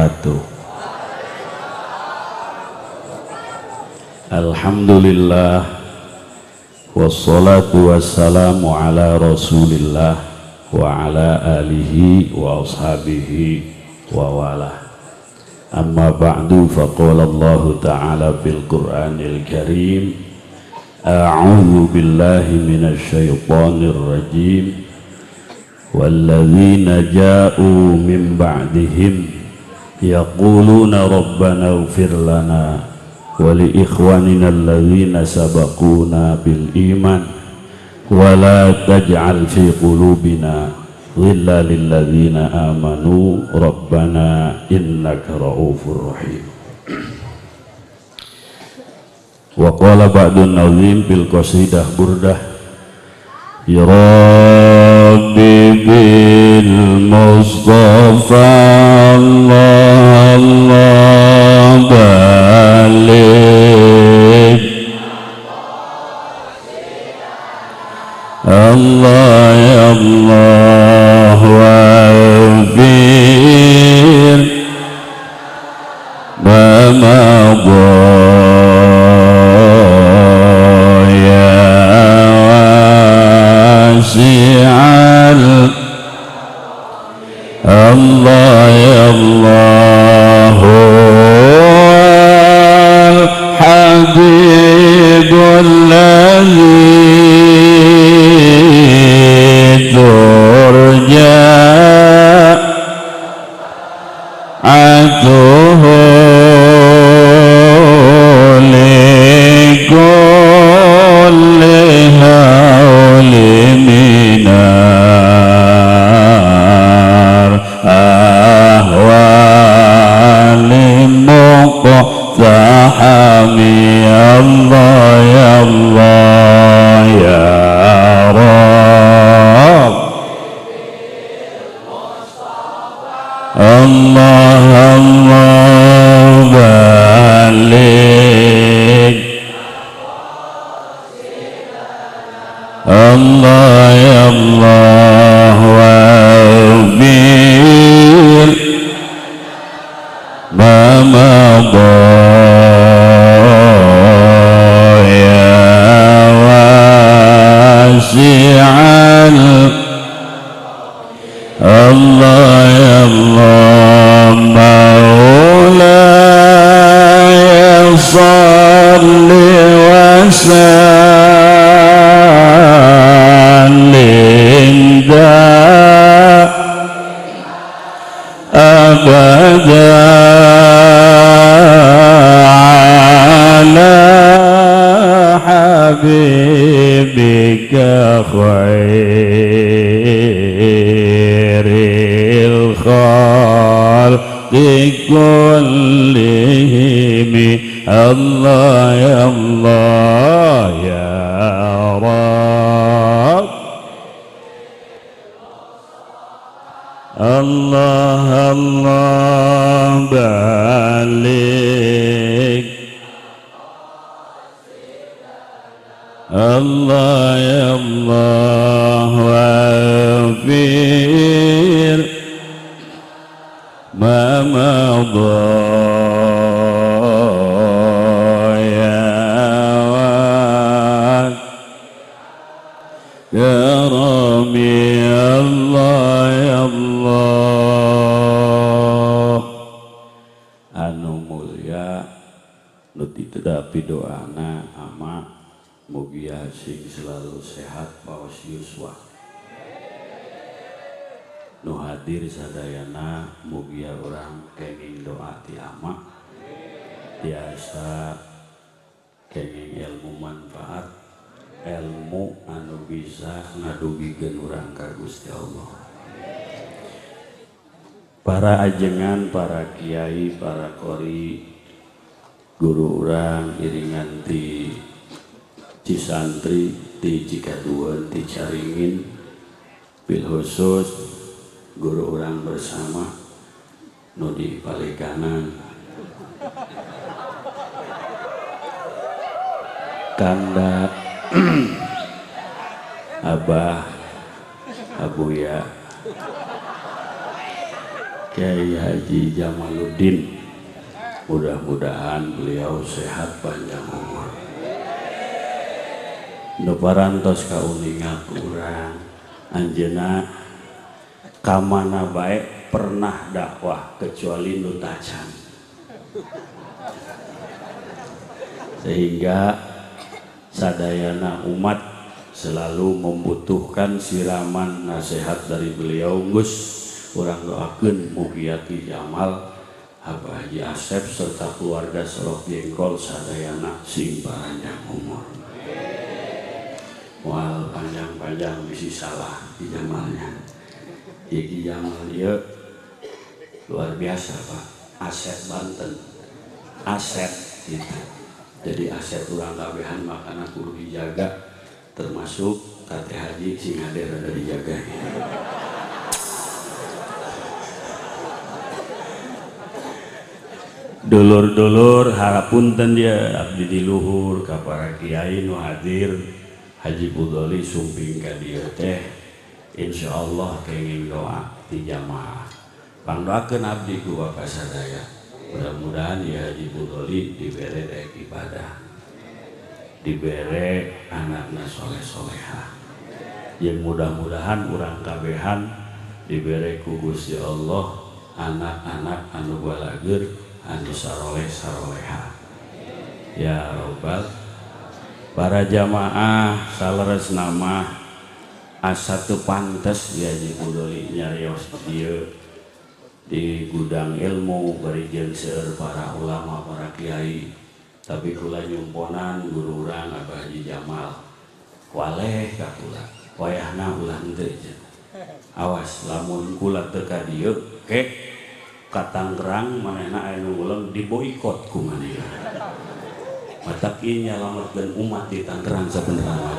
wabarakatuh. Alhamdulillah wassalatu wassalamu ala rasulillah wa ala alihi wa ashabihi wa wala. Amma ba'du, faqala Allahu ta'ala fil Qur'anil Karim, a'udzu billahi minasy syaithanir rajim. Walladzina ja'u min ba'dihim yaquluna rabbana ighfir lana wa li ikhwanina alladzina sabaquna bil iman wa la taj'al fi qulubina ghillan lil ladzina amanu rabbana innaka ra'ufur rahim. Wa qala ba'dun nazim bil qasidah burdah, ya Rabbi bil Mustafa Allah Allah balik Allah ya Allah wafir ma madha ya wasi'al Allah ya Allah al-habib alladhi turja atuhu likulli hawli minar ahwali muqtahami. Allah ya Allah ya Rabb Allah Allah balik Allah ya Allah wafir ma madha ya wasi'al Allah ya Allah maulaya salli wa sallim abada ala habibika khairil khalqi kullihim. Allah ya Allah ya Rabb Allah Allah balik Allah ya Allah wafir ma madha ya ya Rabbi Allah ya Allah. Anu mulia nu ditedapi doana ama mugia sing selalu sehat paos yuswa. Nu hadir sadayana mugia urang kenging doa ti ama tiasa kenging ilmu manfaat, ilmu anu bisa ngadugikeun urang ka Gusti Allah. Para ajengan, para kiai, para qori, guru urang iringan ti Cisantri, ti Cikaduen, ti Caringin, bil khusus guru urang bersama nu di palikanan Kanda Abah Abuya Kiai Haji Jamaluddin. Mudah-mudahan beliau sehat panjang umur. Nu parantos kauninga urang anjeunna kamana bae pernah dakwah kecuali nu tacan. Sehingga sadayana umat selalu membutuhkan siraman nasihat dari beliau. Gus urang doakeun mugia Ki Jamal, Abah Haji Asep serta keluarga Solok Jengkol sadayana sing panjang umur. Moal panjang-panjang bisi salah Ki Jamalnya. Ieu Ki Jamal ieu luar biasa Pak, aset Banten, aset gitu. Jadi aset urang kabehan makana kudu dijaga, termasuk Kate Haji sing hadir ada dijaga. Dulur-dulur harapunten dia abdi di luhur ka para kiai nu hadir Haji Budoli sumping ka dieu teh insyaallah kenging doa ti jamaah. Pangdoakeun abdi ku Bapak sadaya. Mudah-mudahan ya Haji Budoli dibere rek ibadah, dibere anakna soleh-soleha. Yang mudah-mudahan urang kabehan dibere ku Gusti Allah anak-anak anu balageur anu saroleh saroleha. Ya robbal. Para jamaah saleres nama asa teu pantes ya Haji Budoli nyarios dieu di gudang ilmu bari jeung seueur para ulama para kiai, tapi kula nyumponan guru urang Abah Haji Jamal waleh ka kula wayahna ulah henteu. Awas lamun kula teu ka dieu ke ka Tangerang manehna aya nu ngulem diboikot ku manehna. Matak ieu nyalametkeun umat di Tangerang sabenerna.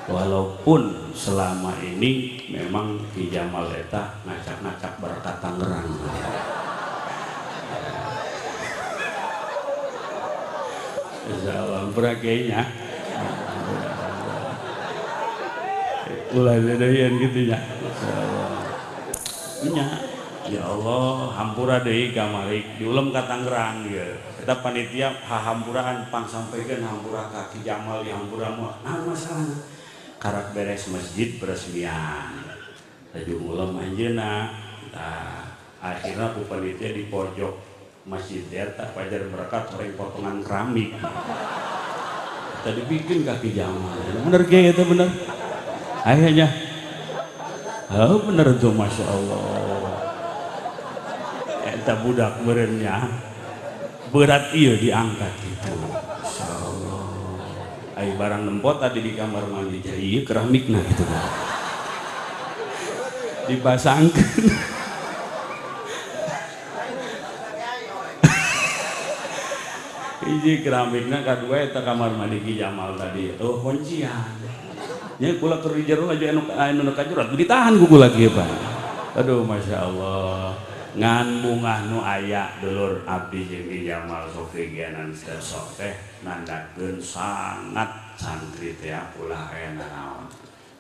Walaupun selama ini memang Ki Jamal eta ngacak-ngacak berkat Tangerang. Insyaallah berakenya. Ulah deudeuieun kitu nya. Insyaallah. Nya ya Allah hampura deui kamari diulem ka Tangerang ieu. Eta panitia hahampuraan pang sampeukeun hampura ka Ki Jamal di hampura mah. Naon masalahna? Karak beres masjid peresmian. Laju ngulem anjeunna. Tah akhirna ku panitia di pojok masjid eta pajar berkat orang potongan keramik. Tadi bikin ka Ki Jamal. Bener ge eta bener. Akhirnya oh bener tuh Masya Allah. Eta budak meureunnya berat ieu diangkat gitu. Masya Allah. Ai barang nempot tadi di kamar mandi ieu keramikna gitu kan. Dipasangkeun. Hiji keramikna kadua eta kamar mandi Ki Jamal tadi. Oh kuncian. Nya kula keur di jero aja anu nu ka jero ditahan ku kula kieu Pak. Aduh Masya Allah. Ngan bungah nu aya dulur abdi jeung Ki Jamal Sofigianan sok teh nandakeun sangat santri teh ulah aya nanaon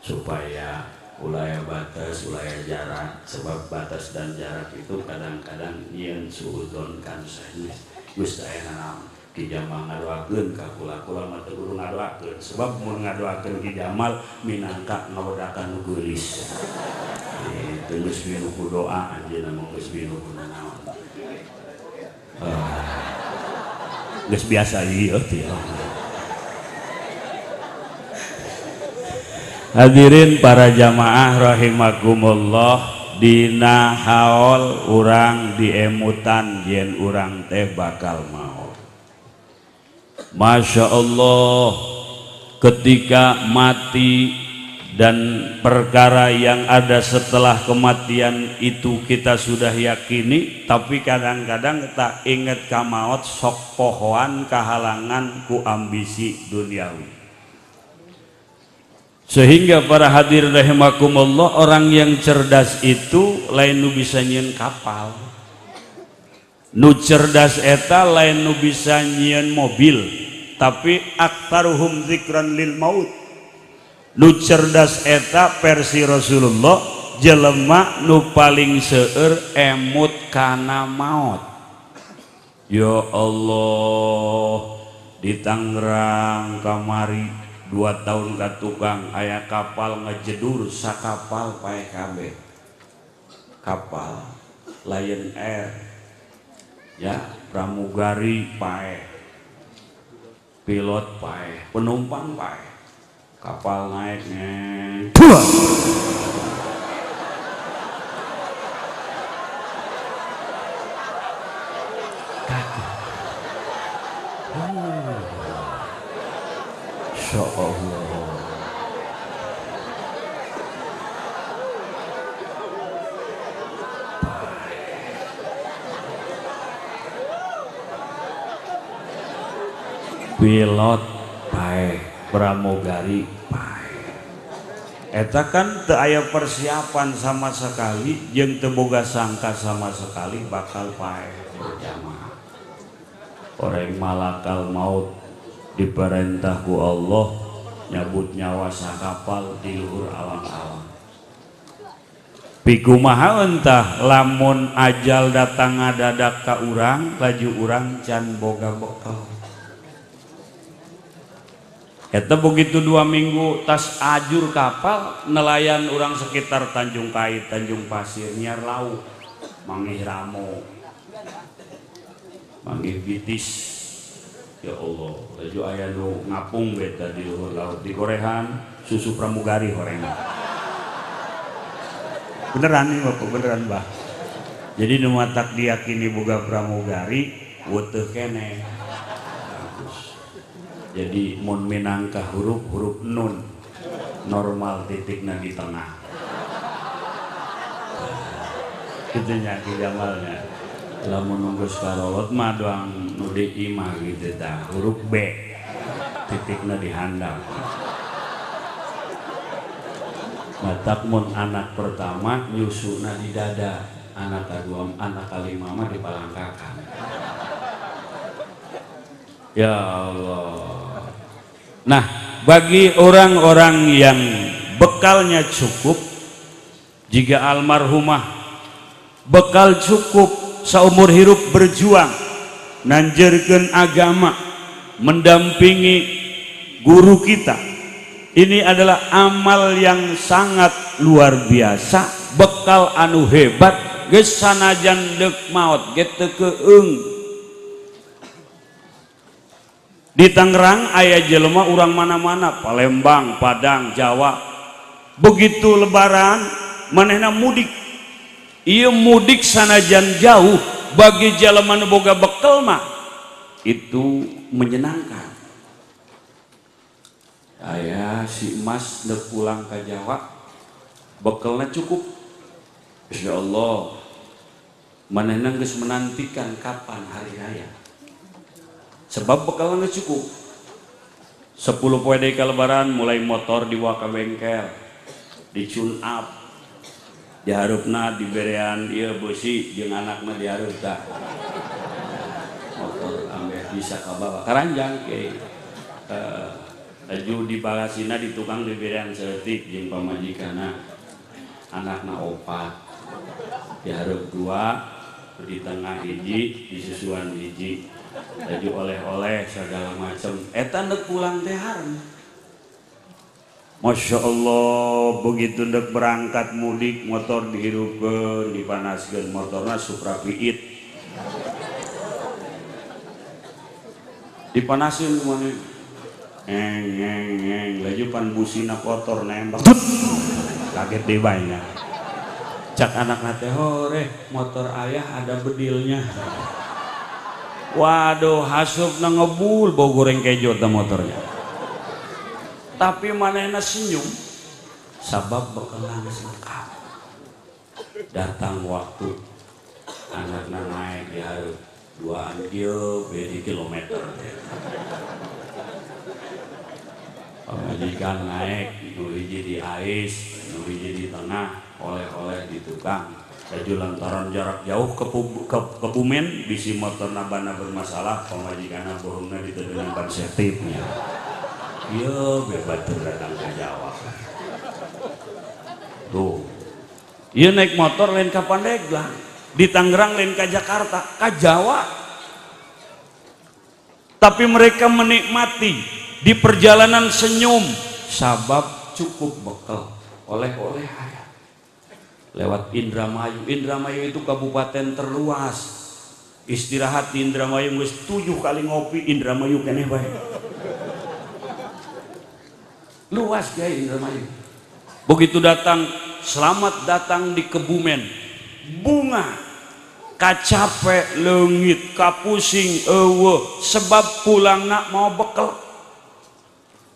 supaya ulah aya batas ulah aya jarak, sebab batas dan jarak itu kadang-kadang nyieun suudzon kan sanes geus aya nanaon. Ki Jamal ngadoakeun ka kula, kula mah teu kudu ngadoakeun sebab mun ngadoakeun Ki Jamal minangka ngawedakan nu geulis. Itu geus minu ku doa anjeunna mah geus minu ku nanaon. Geus biasa ieu teh. Hadirin para jamaah rahimakumullah, dina haol urang diemutan yen urang teh bakal maot. Masya Allah, ketika mati dan perkara yang ada setelah kematian itu kita sudah yakini, tapi kadang-kadang tak inget kamaot sok pohoan kahalangan ku ambisi duniawi. Sehingga para hadir rahimakumullah, orang yang cerdas itu lain nu bisa nyieun kapal, nu cerdas eta lain nu bisa nyieun mobil, tapi aktsaruhum dzikran lil maut. Nu cerdas eta versi Rasulullah jelema nu paling seueur emut kana maot. Ya Allah, di Tangerang kamari 2 tahun ka tukang aya kapal ngejedur sakapal paeh kabeh. Kapal Lion Air ya, pramugari paeh, pilot paeh, penumpang paeh. Kapal naik neng. Masya Allah. Pilot paeh, pramugari paeh. Eta kan teu aya persiapan sama sekali, jeung teu boga sangka sama sekali bakal paeh berjamaah. Orang malakal maut diperintah ku Allah nyabut nyawa sakapal di luhur awang-awang. Pikumaha entah lamun ajal datang ngadadak ka urang, laju urang can boga bekal. Eta begitu 2 minggu tas ajur kapal nelayan urang sekitar Tanjung Kait, Tanjung Pasir nyiar lauk, manggih ramo, manggih bitis. Ya Allah, laju aya nu ngapung beta di luhur laut di gorehan susu pramugari horengan. Beneran nih Bapak, beneran bah. Jadi nu matak diyakini boga pramugari weteuh keneh. Bagus. Jadi mun minangka huruf-huruf nun normal titikna di tengah. Kitu nya ki jamalnya. Lamun nunggu karolot mah doang nu di imah gitu tah huruf B titikna di handap. Matak mun anak pertama nyusuna di dada, anak kedua, anak kalima mah dipalangkakan. Ya Allah. Nah, bagi orang-orang yang bekalnya cukup, jika almarhumah bekal cukup seumur hidup berjuang nanjerkeun agama, mendampingi guru kita, ini adalah amal yang sangat luar biasa, bekal anu hebat. Geus sanajan deuk maot ge teu keung. Di Tangerang aya jelema urang mana-mana, Palembang, Padang, Jawa. Begitu lebaran manehna mudik. Ieu mudik sanajan jauh bagi jelema nu boga bekel mah itu menyenangkan. Aya si emas dek pulang ke Jawa, bekelnya cukup. Insya Allah manehna geus menantikan kapan hari raya. Sebab bekalnya cukup. 10 poe deui ka lebaran mulai motor dibawa ka bengkel, di tune up, diharupna diberean ieu beusi jeung anakna dihareup tah. Motor ambeh bisa kabawa karanjang ke. Laju dibalasina di tukang diberean saeutik jeung pamajikanna, anakna 4. Dihareup 2, di tengah hiji, di susuan hiji. Laju oleh-oleh segala macam. Eta ndek pulang teh harem. Masya Allah, begitu ndek berangkat mudik motor dihirupkeun, dipanaskeun, motorna Supra Piit. Dipanasin mana? Eng eng eng, laju pan busina kotor nembak. Kaget deh banyak. Cak anak teh hore, motor ayah ada bedilnya. Waduh, hasupna ngebul bau goreng kejo teh motornya. Tapi manehna senyum sabab bekelan lengkap. Datang waktu anakna naik di hareup duaan kieu bedi kilometer. Pamajikan naik nu hiji di ais, nu hiji di tengah, oleh-oleh di tukang. Laju lantaran jarak jauh ke Kebumen, bisi motorna bana bermasalah, pamajikanna bohongna diteunang ban setipnya. Ieu bebaturan datang ka Jawa. Tuh. Ieu naik motor lain ka Pandeglang, di Tangerang lain ka Jakarta, ka Jawa. Tapi mereka menikmati di perjalanan senyum sabab cukup bekal oleh-oleh aya. Lewat Indramayu. Indramayu itu kabupaten terluas. Istirahat di Indramayu geus 7 kali ngopi Indramayu keneh bae. Luas guys Indramayu. Begitu datang, selamat datang di Kebumen. Bunga kacape leungit, kapusing eueuh sebab pulangna mau bekal.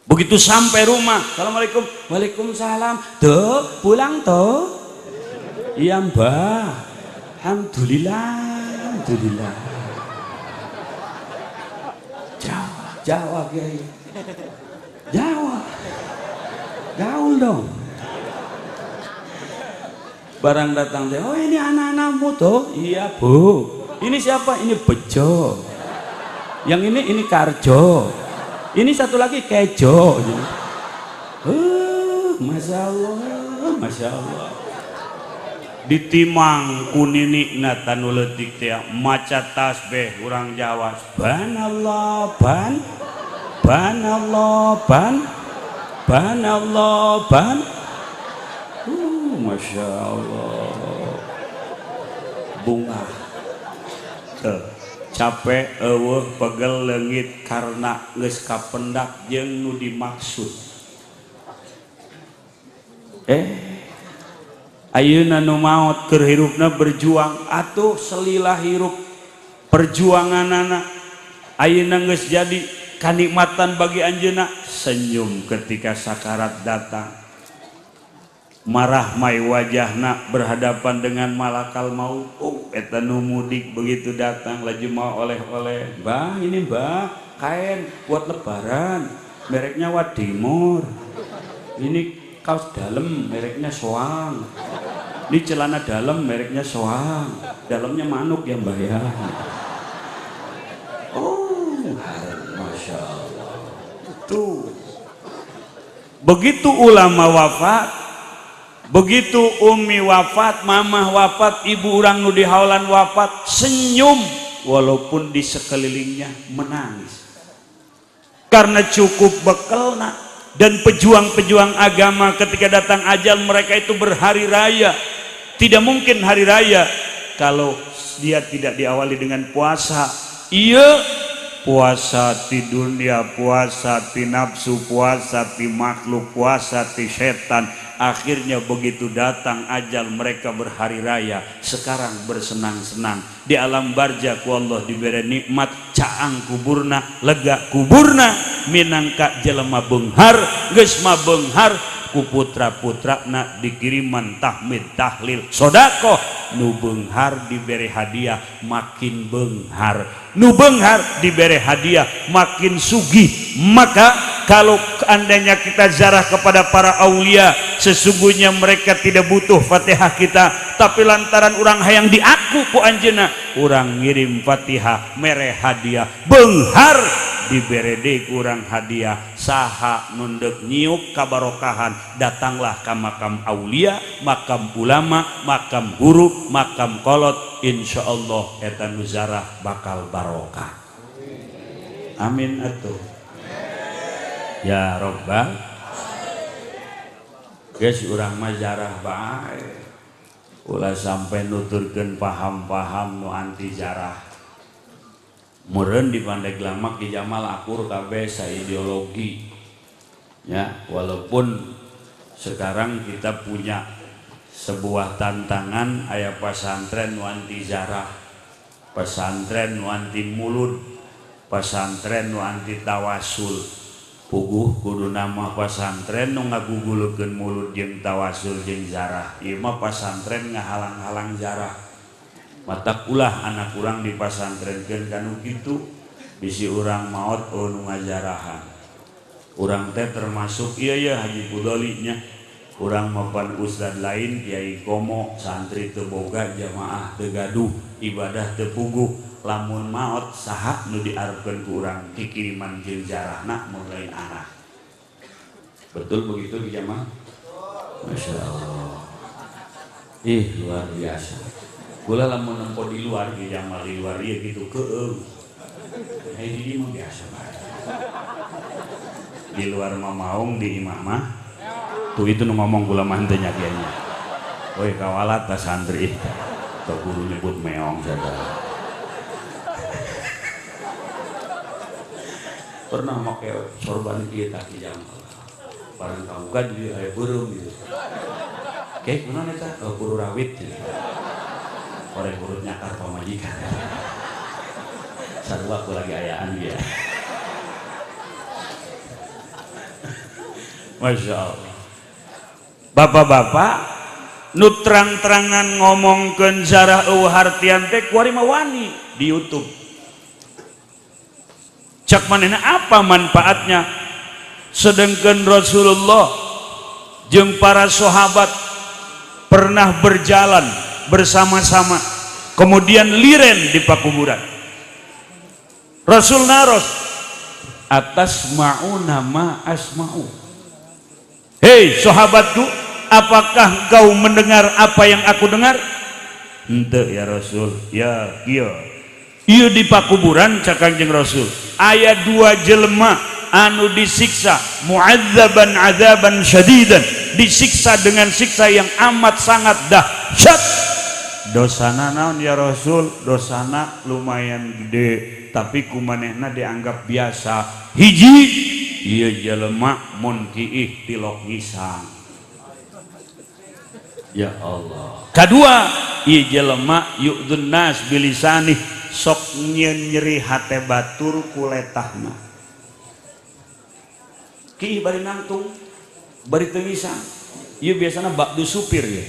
Begitu sampai rumah, assalamualaikum, waalaikumsalam. Tuh, pulang tuh. Iya mbah, alhamdulillah, alhamdulillah. Jawa, Jawa kiai, Jawa, gaul dong. Barang datang deh, oh ini anak-anakmu tuh, iya bu. Ini siapa? Ini Bejo. Yang ini Karjo. Ini satu lagi Kejo. Masya Allah, masya Allah. Ditimang ku ninikna tanu leutik teh maca tasbih urang Jawa. Subhanallah, ban, banallah, ban, banallah, ban. Masya Allah. Bunga. Tuh, capek eueuh pegel leungit karena geus kapendak jeung nu dimaksud. Ayeuna nu maot keur hirupna berjuang atuh selilah hirup perjuanganana ayeuna geus jadi kanikmatan bagi anjeunna senyum ketika sakarat datang marah mai wajahna berhadapan dengan malakal maut. Oh eta nu mudik begitu datang laju mau oleh-oleh, mbah ini mbah kain buat lebaran mereknya Wadimor, ini kaos dalam mereknya Soang, ini celana dalam mereknya Soang, dalamnya manuk ya mbah ya. Oh masya Allah. Tuh begitu ulama wafat, begitu umi wafat, mamah wafat, ibu urang nu di haulan wafat, senyum walaupun di sekelilingnya menangis karena cukup bekelna. Dan pejuang-pejuang agama ketika datang ajal mereka itu berhari raya. Tidak mungkin hari raya kalau dia tidak diawali dengan puasa. Iya, puasa ti dunia, puasa ti nafsu, puasa ti makhluk, puasa ti setan. Akhirnya begitu datang ajal mereka berhari raya. Sekarang bersenang-senang di alam barzakh Allah diberi nikmat caang kuburna, lega kuburna, minangka jelema beunghar, geus mah beunghar ku putra-putrana dikiriman tahmid tahlil sodakoh. Nu beunghar diberi hadiah makin beunghar, nu beunghar diberi hadiah makin sugih. Maka kalau andainya kita ziarah kepada para aulia, sesungguhnya mereka tidak butuh Fatihah kita, tapi lantaran urang hayang diaku ku anjeunna, urang ngirim Fatihah mere hadiah beunghar dibere deui ku urang hadiah. Saha nu deuk nyiuk kabarokahan, datanglah ka makam aulia, makam ulama, makam guru, makam kolot, insyaallah eta nu ziarah bakal barokah. Amin atuh ya robbal. Geus urang mah ziarah bae, ulah sampai nuturkeun paham-paham nu anti ziarah. Meureun di Pandeglang mah Ki Jamal akur kabeh saideologi ya, walaupun sekarang kita punya sebuah tantangan aya pesantren nu anti ziarah, pesantren nu anti mulud, pesantren nu anti tawasul. Puguh kudu nama pesantren nu ngagugulukeun mulud jeung tawasul jeung ziarah. Ieu mah pasantren ngahalang-halang ziarah. Matak ulah anak urang dipasantrenkeun kanu kitu, bisi urang maot oh nu ngazarahan. Urang teh termasuk ieu ya Haji Pudoli nya. Urang mapan ustad lain kiai komo, santri teu boga, jamaah teu gaduh, ibadah teu puguh. Lamun maot saha nu diarepkeun ku urang kikiriman jeung zarahna mun lain anak. Betul begitu jamaah? Masya Allah. Ih luar biasa. Kula lamun nempo di luar di jamal di luar ieu kitu keueung. Ai di mah biasa bae. Di luar mah maung di imah mah. Tuh itu nu ngomong kula mah henteu nya kieu nya. Woi kawalat ta santri. Teu guru nyebut meong sadaya. Pernah make sorban kieu tah ki jamal. Barang kabuka di aya beureum gitu. Oke, kunaon eta? Oh, guru rawit gitu. Korek urut nyakar pamajikan. Sarua aku lagi ayaan dia. Masya Allah. Bapak-bapak nu terang-terangan ngomongkeun zarah eueuh hartian teh kuari mah wani di YouTube. Cak manehna apa manfaatnya? Sedangkan Rasulullah jeung para sahabat pernah berjalan bersama-sama, kemudian liren di pakuburan. Rasul naros atas ma'u nama asma'u. Hei sahabatku, apakah kau mendengar apa yang aku dengar? Henteu ya Rasul. Ya kieu. Ieu di pakuburan cak Kangjeng Rasul. Aya dua jelema anu disiksa mu'adzaban adzaban syadidan, disiksa dengan siksa yang amat sangat dahsyat. Dosana naon ya Rasul? Dosana lumayan gede, tapi kumanehna dianggap biasa. Hiji ieu jelema mun kiih tilok ngisang. Ya Allah. Kadua ieu jelema yu'dzun nas bilisanih, sok nyieun nyeri hate batur ku letahna. Kiih bari nangtung, bari teu ngisang. Ieu biasana bakdu supir ya.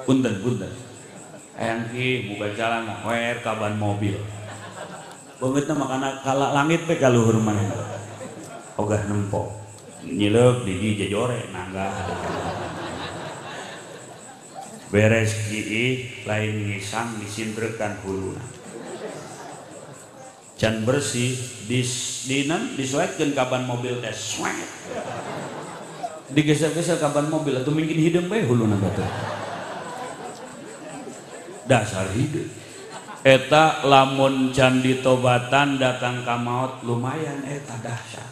Punten, punten. Hayang kiih buka jalan wer kaban mobil. Beungeutna makana kala langit we ka luhur manehna. Ogah nempo. Nyileuk di jejore nangga. Beres kiih lain ngisang disintrekan huluna. Can bersih dinan disoetkeun kaban mobil teh swet. Digeser-geser kaban mobil atuh mungkin hideung bae huluna batur. Dasar hideung. Eta lamun can ditobatan datang ka maot lumayan eta dahsyat.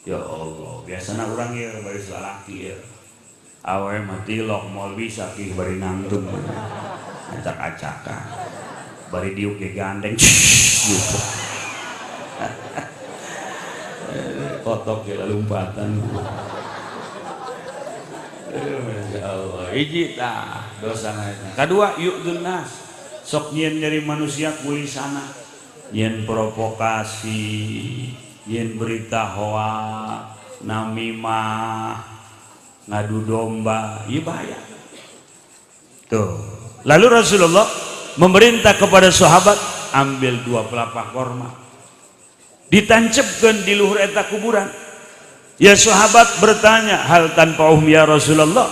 Ya Allah, biasana urang ieu baris lalaki ieu. Awe mah tilok moal bisa kih bari nangtung. Acak-acakan. Bari diuk ge gandeng gitu. Kotok ge lompatan. Masya Allah. Hiji tah dosana eta. Kadua yu'dzun nas. Sok nyieun nyeri manusia kulisana. Nyieun provokasi, nyieun berita hoak, namimah, ngadu domba, ieu bahaya. Tuh. Lalu Rasulullah memerintah kepada sahabat ambil dua pelepah korma, ditancepkeun di luhur eta kuburan. Ya sahabat bertanya, hal tanpa ya Rasulullah,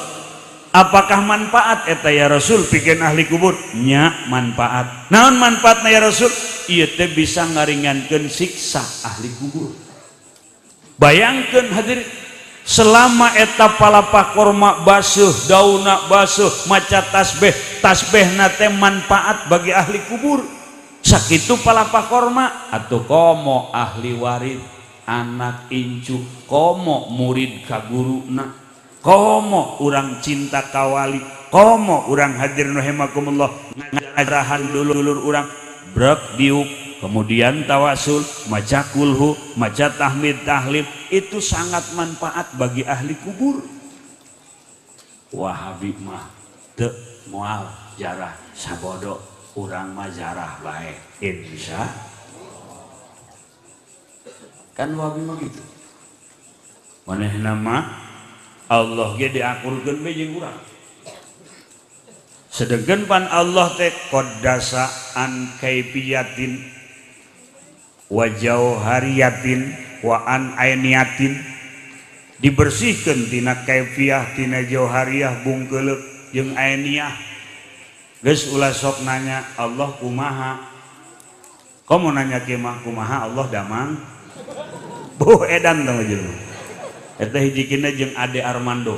apakah manfaat eta ya Rasul pikeun ahli kubur? Nya manfaat. Naon manfaatna ya Rasul? Ieu teh bisa ngaringankeun siksa ahli kubur. Bayangkeun hadirin, selama eta palapah korma basuh, dauna basuh, maca tasbih, tasbihna teh manfaat bagi ahli kubur. Sakitu palapah korma atuh komo ahli warid, anak incu, komo murid ka guruna, komo urang cinta kawali, komo urang hadir rahimakumullah ngajarahan dulur-dulur urang brek diuk, kemudian tawasul, maca kulhu, maca tahmid tahlil, itu sangat manfaat bagi ahli kubur. Wahabi mah teu moal jarah sabodo, urang mah jarah bae insya. Kan Wahabi mah gitu. Manehna mah Allah ge diakurkeun bae jeung urang. Sedengkeun pan Allah teh qaddasa an kaifiyatin wa jauhariyatin wa an ainiyatin, dibersihkeun tina kaifiyah tina jauhariyah bungkeuleuk jeung ainiyah. Geus ulah sok nanya Allah kumaha. Komo nanya kieu mah kumaha Allah damang. Boh edan tong jelema. Eta hijikina jeung Ade Armando.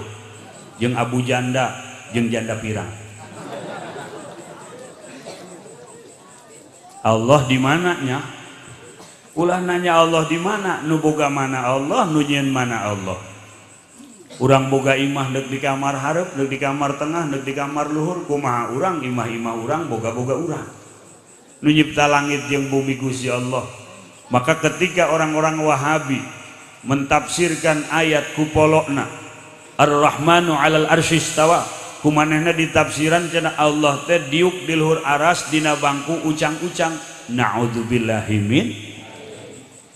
Jeung Abu Janda, jeung janda pirang. Allah di mana nya? Ulah nanya Allah di mana, nu boga mana Allah, nu nyieun mana Allah. Urang boga imah deuk di kamar hareup, deuk di kamar tengah, deuk di kamar luhur, kumaha urang imah-imah urang boga-boga urang. Nu nyipta langit jeung bumi Gusti Allah. Maka ketika orang-orang Wahabi mentafsirkan ayat kupolokna Ar-Rahmanu 'alal arsy istawa, kumanehna ditafsiran cenah Allah teh diuk di luhur aras dina bangku ucang-ucang. Na'udzubillahi min.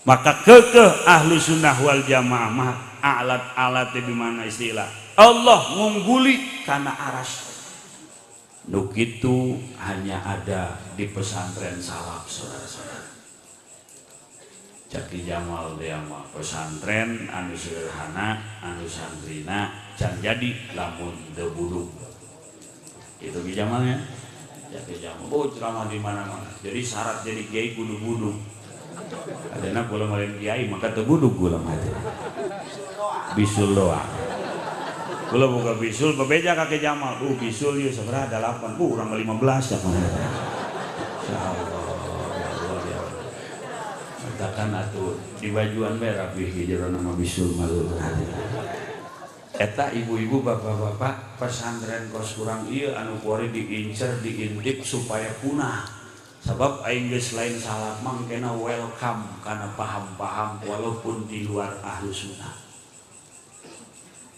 Maka kekeh ahlu sunnah wal jamaah mah alat-alat di mana istilah Allah ngungguli kana aras. Nu kitu hanya ada di pesantren salaf, saudara-saudara. Caki Jamal dia mah pesantren anu sederhana, anu santrina can jadi lamun teu budug. Itu Ki Jamalnya. Caki Jamal, oh ceramah di mana-mana. Jadi syarat jadi kiai kudu budug. Adana kula malen kiai maka teu budug kula mah. Bisul doang. Kula boga bisul bebeja ka Ki Jamal. Bisul ieu sabaraha 8. Urang mah 15 ya. Insyaallah. Ya Allah. Katakan atuh di bajuan bae rapih jero nama bisul malu. Eta ibu-ibu bapak-bapak pesantren kos kurang ieu anu kuari diincer diintip supaya punah. Sabab aing geus lain salaf mah kena welcome kana paham-paham walaupun di luar ahlu sunnah.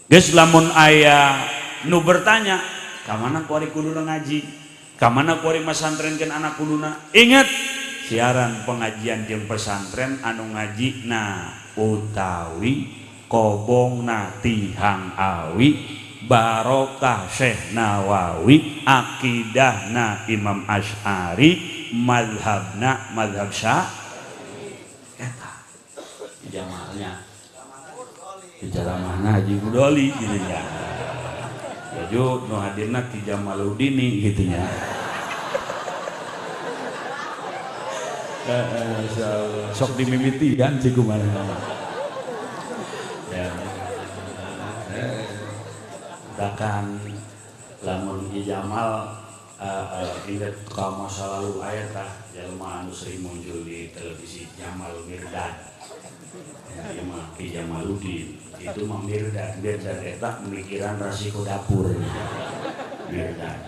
Geus lamun aya nu bertanya, ka mana kuari kuduna ngaji? Ka mana kuari masantrenkeun anak kuduna? Ingat, siaran pengajian jeung pesantren anu ngaji na utawi kobongna tihang awi barokah Syekh Nawawi, akidahna Imam Asy'ari, mazhabna mazhab Syafi'i. Eta jamalnya bicara mana Haji Budoli gitu ya. Jaju nu hadirna Ki Jamaludini gitu nya. Sok dimimiti kan cik kumaha. Ya. Bahkan lamun Ki Jamal ingat ka masa lalu aya tah jelema anu sering muncul di televisi Jamal Mirdad. Ya, mah Ki Jamaludin itu mah Mirdad, Mirdad eta pemikiran rasiko dapur. Mirdad.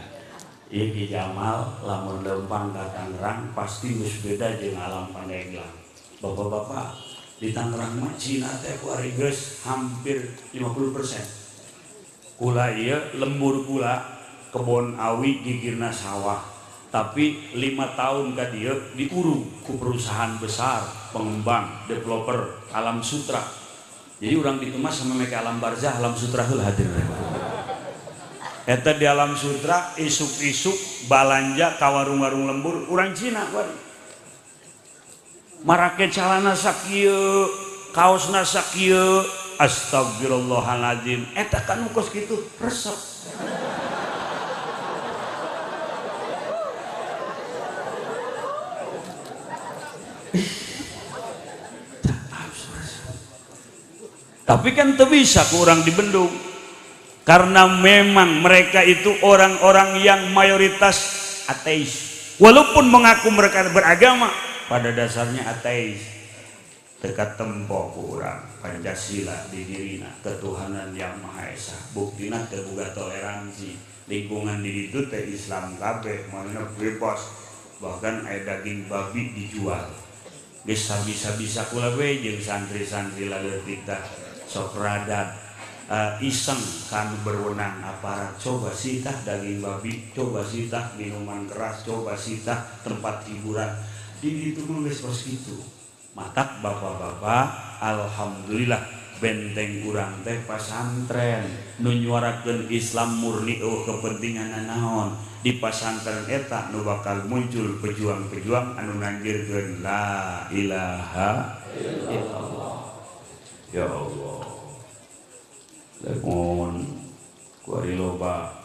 Ieu Ki Jamal lamun lempang ka Tangerang pasti geus beda jeung alam Pandeglang. Bapak-bapak di Tangerang mah Cina teh kuari geus hampir 50%. Kula ieu lembur kula kebon awi gigirna sawah. Tapi 5 tahun ka dieu diurung ku perusahaan besar, pengembang, developer alam sutra. Jadi urang ditu mah sama mereka alam barzah, alam sutra heula hadir. Eta di alam sutra isuk-isuk balanja ka warung-warung lembur urang Cina kuari. Marake calana sakieu, kaosna sakieu, astagfirullahaladzim. Eta kan kos kitu resep. Tapi kan teu bisa ku urang dibendung. Karena memang mereka itu orang-orang yang mayoritas ateis. Walaupun mengaku mereka beragama, pada dasarnya ateis. Teka tempo ku urang Pancasila di dirina ketuhanan yang Maha Esa. Buktina teu boga toleransi. Lingkungan di ditu teh Islam kabeh, mana bebas. Bahkan aya daging babi dijual. Geus sabisa-bisa kula we jeung santri-santri laleutik tah sok rada iseng kan berwenang aparat, coba sitah daging babi, coba sitah minuman keras, coba sitah tempat hiburan. Di ditu mah geus kos kitu. Matak bapak-bapak, alhamdulillah benteng urang teh pasantren nu nyuarakeun Islam murni eueuh kepentingan naon. Di pasantren eta nu bakal muncul pejuang-pejuang anu nanjirkeun la ilaha illallah. Ya Allah. Lamun kuari loba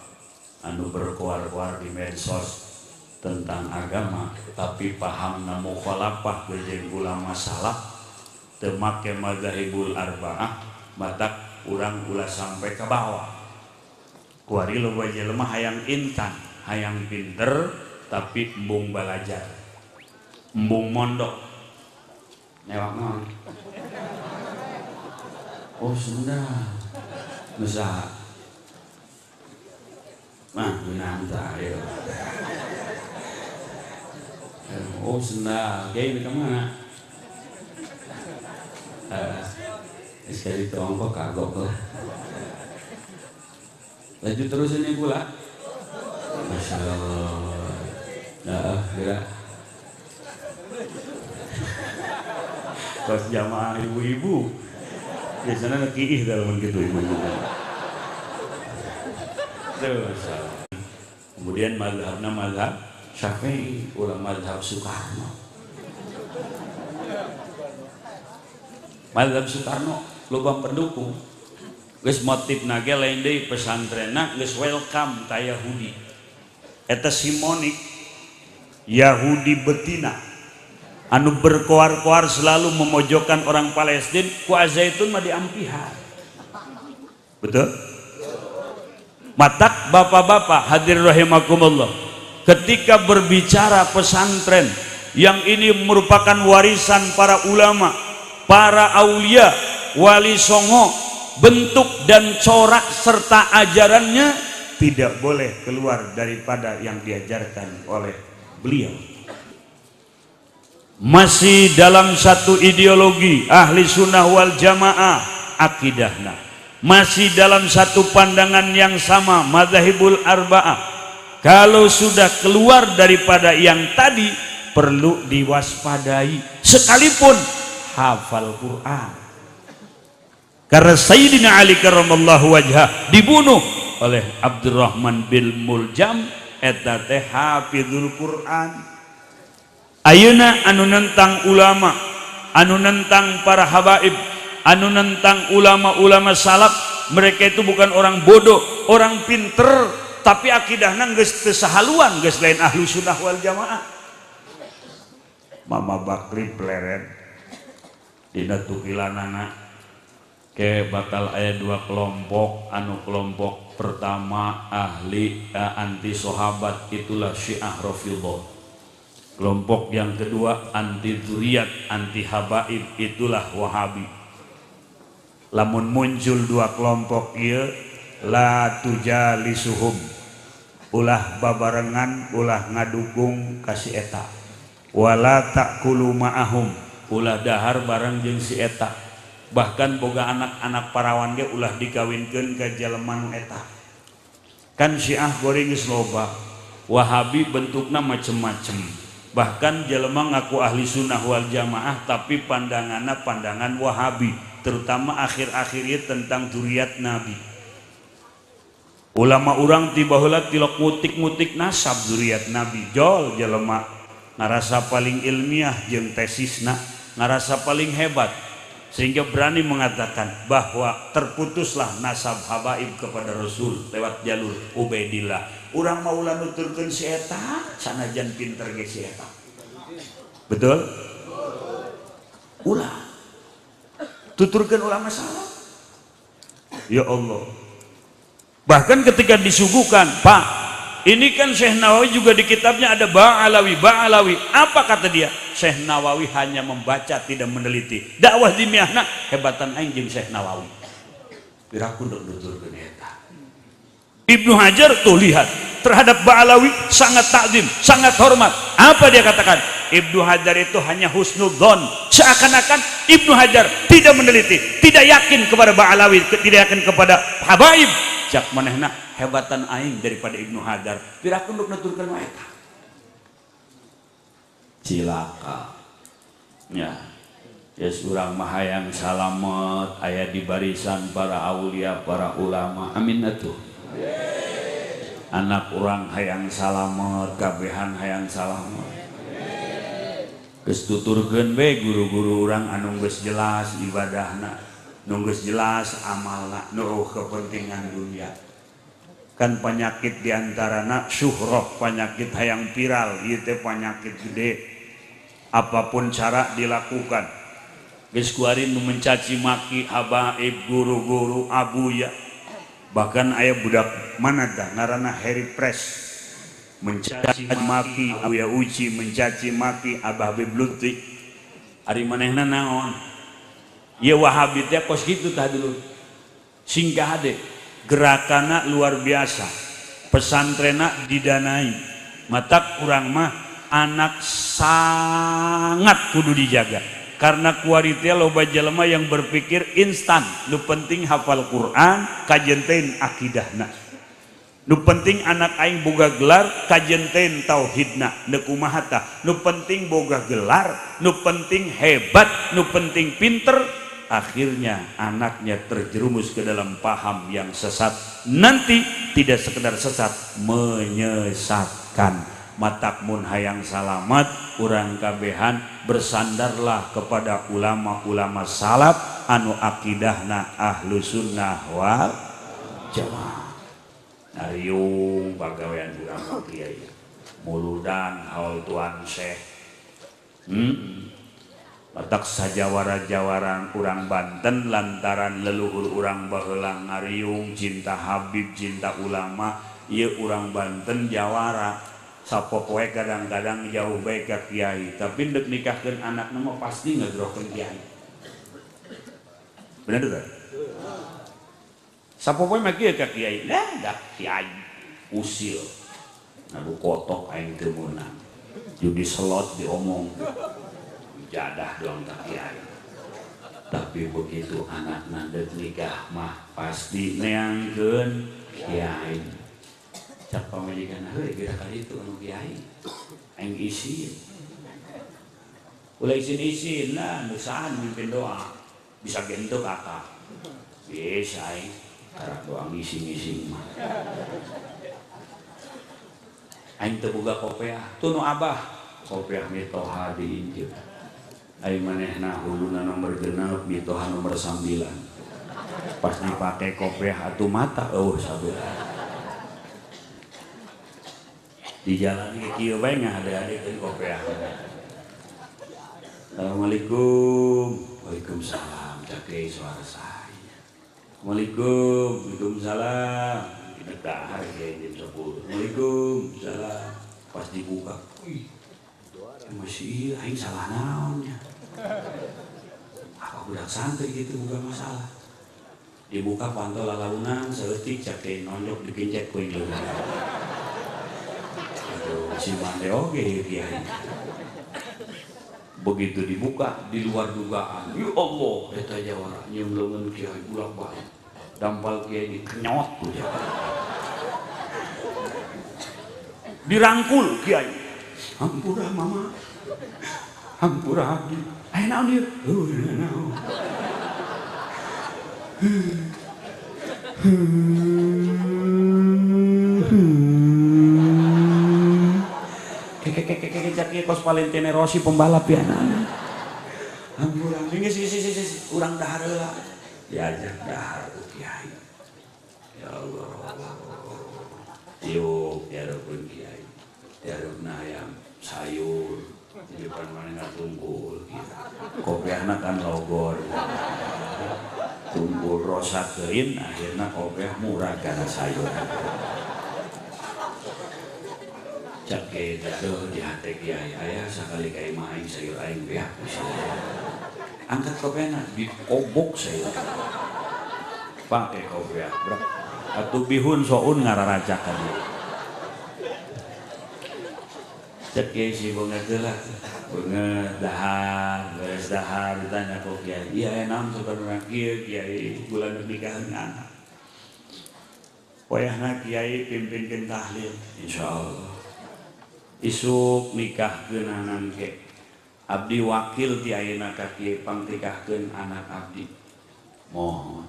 anu berkoar-koar di medsos tentang agama tapi pahamna mukhalafah jeung ulama salaf teu make madzhabul arba'ah, matak urang ulah sampai ke bawah. Kuari loba jelema hayang intan, hayang pinter tapi embung balajar. Embung mondok. Newak naon? Oh sendal. Nu saha? Mah geunah tah ieu. Oh sendal, kiai ka mana? Sekali tongkok kagok lah. Lanjut terus ini pula. Masya Allah. Nah, gerak. Kos jamaah ibu-ibu. Biasanya nekiih dalam gitu ibu-ibu. Terus. Kemudian mazhabna mazhab Syafi'i, ulah mazhab Soekarno. Mazhab Soekarno loba pendukung. Geus motifna ge lain deui pesantrenna geus welcome ka Yahudi. Eta simonik Yahudi betina anu berkoar-koar selalu memojokkan orang Palestina ku Azaitun mah diampihan. Betul? Matak bapak-bapak hadir rahimakumullah, ketika berbicara pesantren yang ini merupakan warisan para ulama, para aulia, wali songo, bentuk dan corak serta ajarannya tidak boleh keluar daripada yang diajarkan oleh beliau. Masih dalam satu ideologi ahli sunnah wal jamaah akidahna, masih dalam satu pandangan yang sama madzhabul arba'ah. Kalau sudah keluar daripada yang tadi perlu diwaspadai sekalipun hafal Quran. Karena Sayyidina Ali karramallahu wajhah dibunuh oleh Abdurrahman bin Muljam eta teh hafizul Quran. Ayeuna anu nentang ulama, anu nentang para habaib, anu nentang ulama-ulama salaf, mereka itu bukan orang bodoh, orang pinter, tapi akidahna geus teu sahaluan, geus lain ahlu sunnah wal jamaah. Mama Bakri pleret dina tukilanana ke bakal aya dua kelompok, anu kelompok pertama ahli anti sahabat itulah Syiah Rafidhah. Kelompok yang kedua anti dzurriyyat, anti habaib itulah Wahabi. Lamun muncul dua kelompok ieu la tujalisuhum, ulah babarengan, ulah ngadukung ka si eta. Wala ta'kulu ma'ahum, ulah dahar bareng jeung si eta. Bahkan boga anak-anak parawan ge ulah dikawinkeun ka jelema nu eta. Kan Syiah goreng geus loba, Wahabi bentukna macem-macem. Bahkan jelema ngaku ahli sunnah wal jamaah tapi pandanganna pandangan Wahabi, terutama akhir-akhir ieu tentang dzurriyyat Nabi. Ulama urang ti baheula tilok ngutik-ngutik nasab dzurriyyat Nabi, jol jelema ngarasa paling ilmiah jeung tesisna, ngarasa paling hebat sehingga berani mengatakan bahwa terputuslah nasab habaib kepada Rasul lewat jalur Ubaidillah. Urang mah ulah nuturkeun si eta sanajan pinter ge si eta. Betul? Ulah. Tuturkeun ulama salah. Ya Allah. Bahkan ketika disuguhkan, Pak, ini kan Syekh Nawawi juga di kitabnya ada Ba'alawi, Ba'alawi. Apa kata dia? Syekh Nawawi hanya membaca tidak meneliti. Dakwah dimiahna hebatan aing jeung Syekh Nawawi. Piraku ndek nuturkeun eta. Ibnu Hajar tuh lihat terhadap Ba'alawi sangat takzim, sangat hormat. Apa dia katakan? Ibnu Hajar itu hanya husnudzon. Seakan-akan Ibnu Hajar tidak meneliti, tidak yakin kepada Ba'alawi, tidak yakin kepada habaib. Cak manehna hebatan aing daripada Ibnu Hajar. Piraku nduk nuturkeun wae eta. Cilaka. Ya. Yes, urang mah hayang salamet aya di barisan para aulia, para ulama. Amin atuh. Anak urang hayang salamet, kabehan hayang salamet. Geus tuturkeun we guru-guru urang anu geus jelas ibadahna, nu geus jelas amalna, nu kepentingan dunia. Kan penyakit diantarana syuhroh, penyakit hayang viral, ieu teh penyakit gede. Apapun cara dilakukan. Geus kuari nu mencaci maki habaib, guru-guru, abuya. Bahkan aya budak mana tah ngaranna Harry Press mencaci maki Abuya Uci, mencaci maki Abah Habib Lutfi. Ari manehna naon? Ieu Wahabi teh kos kitu tah dulu. Singkah hade gerakanna luar biasa. Pesantrenna didanai. Matak urang mah anak sangat kudu dijaga. Karena kuari teh loba jelema yang berpikir instan, nu penting hafal Quran, kajenteun akidahna. Nu penting anak aing boga gelar, kajenteun tauhidna, nu kumaha tah? Nu penting boga gelar, nu penting hebat, nu penting pinter, akhirnya anaknya terjerumus ke dalam paham yang sesat. Nanti tidak sekedar sesat, menyesatkan. Matak mun hayang salamat urang kabehan bersandarlah kepada ulama-ulama salaf anu akidahna ahlu sunnah wal jamaah. Nariung pagawean urang mah kiai muludan haul tuan syekh. Matak sajawara-jawaran urang Banten lantaran leluhur urang baheula ngariung cinta Habib, cinta ulama, ieu urang Banten jawara. Sapopoe kadang-kadang jauh bae ka kiai, tapi ndek nikahkeun anakna mah pasti ngedrohkeun kiai. Bener teu? Sapopoe mah kieu ka kiai, lah dak kiai usil. Ngadu kotok aing teu meunang. Judi slot diomong. Jadah doang ka kiai. Tapi begitu anakna ndek nikah mah pasti neangkeun kiai. Cak pamajikan heuh geura kali itu anu kiai aing isin ulah isin-isin lah nu sahan mimpin doa bisa gentuk akak bisa aing karak doa ngising-ngising mah aing teu boga kopeah tuh nu abah kopeah mitoha diinjeum aing manehna huluna nomor 6 mitoha nomor 9 pas dipake kopeah atuh mata eueuh sabelah. Di jalan kieu bae ngahade-hadekeun kopeah. Assalamualaikum. Waalaikumsalam. Cake suara saya. Assalamualaikum. Waalaikumsalam. Kita dahar kiai jam 10. Waalaikumsalam. Pas dibuka, wih. Masih iya aing salah naonnya. Apa budak santri gitu buka masalah. Dibuka pantol lalaunan saeutik cake nonjok dikincet ku indung. Si mande oge kiai. Begitu dibuka di luar dugaan, ya Allah, eta jawara nyium leungeun kiai bolak-balik. Dampal kiai dikenyot ku jawara. Dirangkul kiai. Hampura mama. Hampura abdi. Aya naon ieu? Heuh naon. Kekekekekek kos Valentino Rossi pembalap ya anak. Hampura geus geus urang dahar heula. Diajak dahar ku kiai. Ya Allah. Yuk dihareupeun kiai. Dihareupna hayam sayur di depan mana tungkul kieu. Kopiahna kan logor. Tungkul rosakeun akhirna kopiah murah kana sayur. Cak kiai aduh di hati kiai ayah sakali ka imah aing sayur aing beak angkat kopiahna dikobok sayur pake kopiah bro atuh bihun soun ngararacak ka dieu cak kiai si beungeut heula beungeut dahar beres dahar ditanya ku kiai iya aya naon sabarna kieu kiai bulan nikahan anak wayahna kiai pimpinkeun tahlil insyaallah isuk nikahkeun anak ke abdi wakil ti ayeuna ka kiai pangtikahkeun anak abdi mohon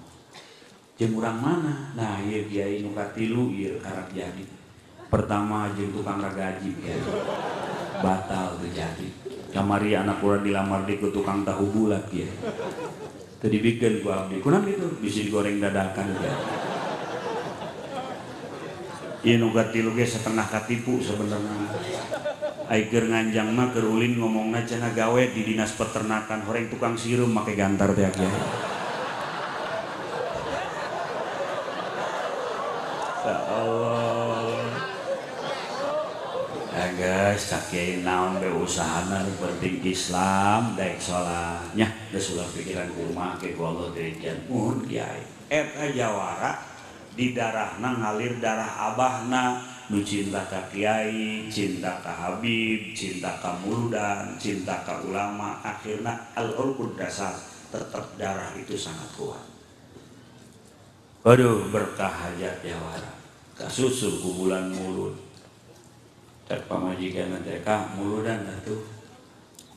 jeung urang mana nah ieu kiai nu katilu ieu karak jadi pertama jeung tukang ragaji kiai batal teu jadi kamari anak urang dilamar di ku tukang tahu bulat kiai teu dibikeun ku abdi kunaon kitu bisi digoreng dadakan kiai ieu nu katilu ge setengah katipu sebenarnya. Ai keur nganjang mah keur ulin ngomongna cenah gawe di dinas peternakan horeng tukang sireum make gantar teh kiai. Ya Allah. Ya guys, cak kiai naon be usahana nu penting Islam daek salat nya geus ulah pikiran kumaha ke ku Allah dirikian muhun kiai. Eta jawara di darahna ngalir darah abahna nu cinta ka kiai, cinta ka habib, cinta ka muludan, cinta ka ulama, akhirna al-urqud dasar tetap darah itu sangat kuat. Aduh berkah hajat jawara kasusul ku bulan mulud. Cek pamajikan teh ka muludan atuh.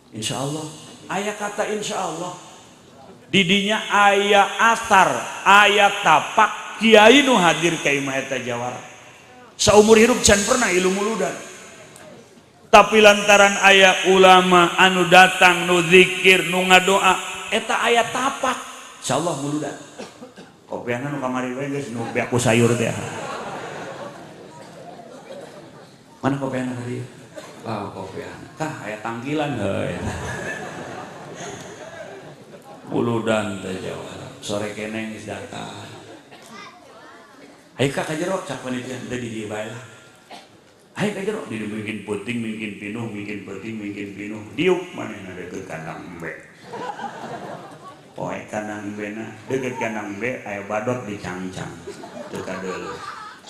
Insyaallah aya kata insyaallah. Didinya aya asar, aya tapak kiai nu hadir ka imah eta jawara. Saumur hirup can pernah ilu muludan. Tapi lantaran aya ulama anu datang nu zikir nu ngadoa eta aya tapak. Insyaallah muludan. Kopiana nu kamari we geus nu beak ku sayur teh. Mana kopiana tadi? Wah, kopiana. Kah aya tangkilan heuh. Muludan teh jawara. Sore keneh geus datang. Ayo ka jero cak panitia teh di dieu bae lah. Ayo ka jero di mungkin peuting mungkin pinuh mungkin peuting mungkin pinuh. Diuk manehna deukeut kandang embe. Poe kandang embena deukeut kandang embe aya badot dicangcang teu kadeuleuh.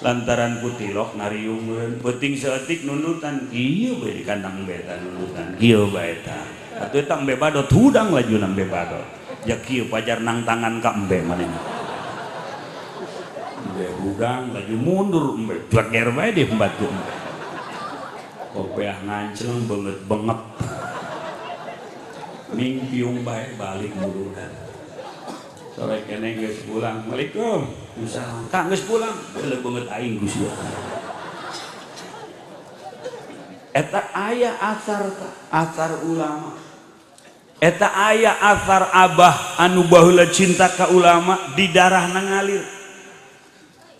Lantaran kutilok ngariungeun peuting saeutik nundutan kieu bae di kandang embe ta nundutan kieu bae ta. Atuh eta embe badot hudang lajuna embe badot. Ja kieu pajar nang tangan ka embe manehna. Embe hudang laju mundur embe jeger bae di batu embe. Kopeah ngancleng beungeut benget. Mingpiung bae balik muludan. Sore keneh geus pulang. Waalaikum. Salam. Kang geus pulang. Beuleuh beungeut aing ku sia. Eta aya asar asar ulama. Eta aya asar abah anu baheula cinta ka ulama di darahna ngalir.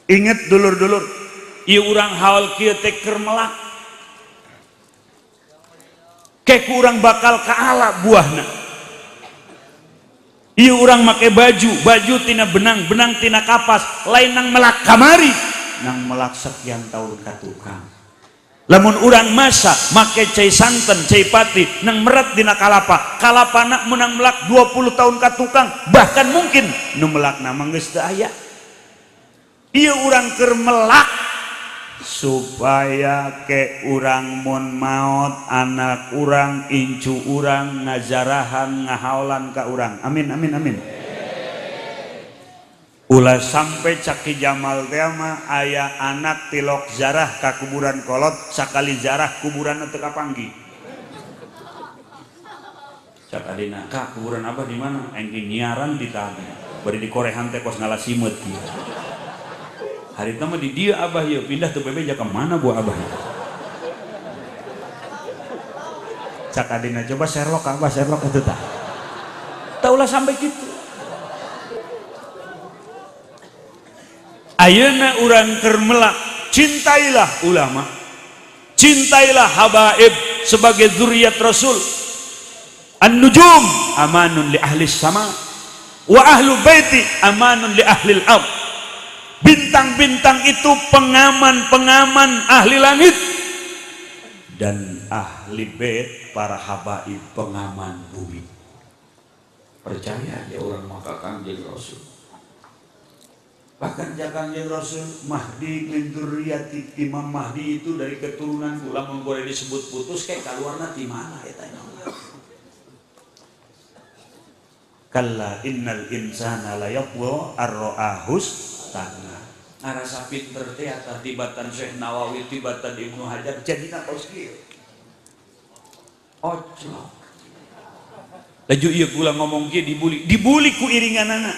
Ingat dulur-dulur, ieu urang haul kieu teh keur melak. Ke kurang bakal kaala buahna. Ieu urang make baju, baju tina benang, benang tina kapas, lain nang melak kamari, nang melak sekian tahun ka tukang. Lamun urang masak make cai santen, cai pati, nang meret dina kalapa, kalapana menang melak 20 tahun ka tukang, bahkan mungkin nu melakna mah geus teu aya. Ieu urang keur melak supaya ke urang mun maot anak urang incu urang ngazarahan ngahaolan ka urang. Amin amin amin. Ulah sampai caki Jamal teh mah aya anak tilok zarah ka kuburan kolot sakali zarah kuburan teu kapanggih. Cak adina ka kuburan abah di mana? Engke nyiaran di tanah. Bari dikorehan teh kos ngalasimeut kieu. Hari itu mah di dia abah ya pindah tuh bebe ka mana buah abah. Cak adina coba Sherlock abah Sherlock itu tak. Taulah sampai gitu. Ayeuna urang keur melak, cintailah ulama, cintailah habaib sebagai zuriat Rasul. An-nujum amanun li ahli sama wa ahlu baiti amanun li ahli al-ard. Bintang-bintang itu pengaman-pengaman ahli langit dan ahli bait para habaib pengaman bumi. Percaya aja orang maka Kangjeng Rasul. Bahkan Kangjeng Rasul Mahdi min dzurriyyati, Imam Mahdi itu dari keturunan lamun boleh disebut putus kayak kaluarna ti mana eta Imam Mahdi. Kalla innal insana la yatgha ar-ra'ahus tanah. Ngarasa pinter teh atah tibatan Syekh Nawawi tibatan Ibnu Hajar jadina kos kieu. Oclok. Laju ieu kula ngomong kieu dibuli, dibuli ku iringanana.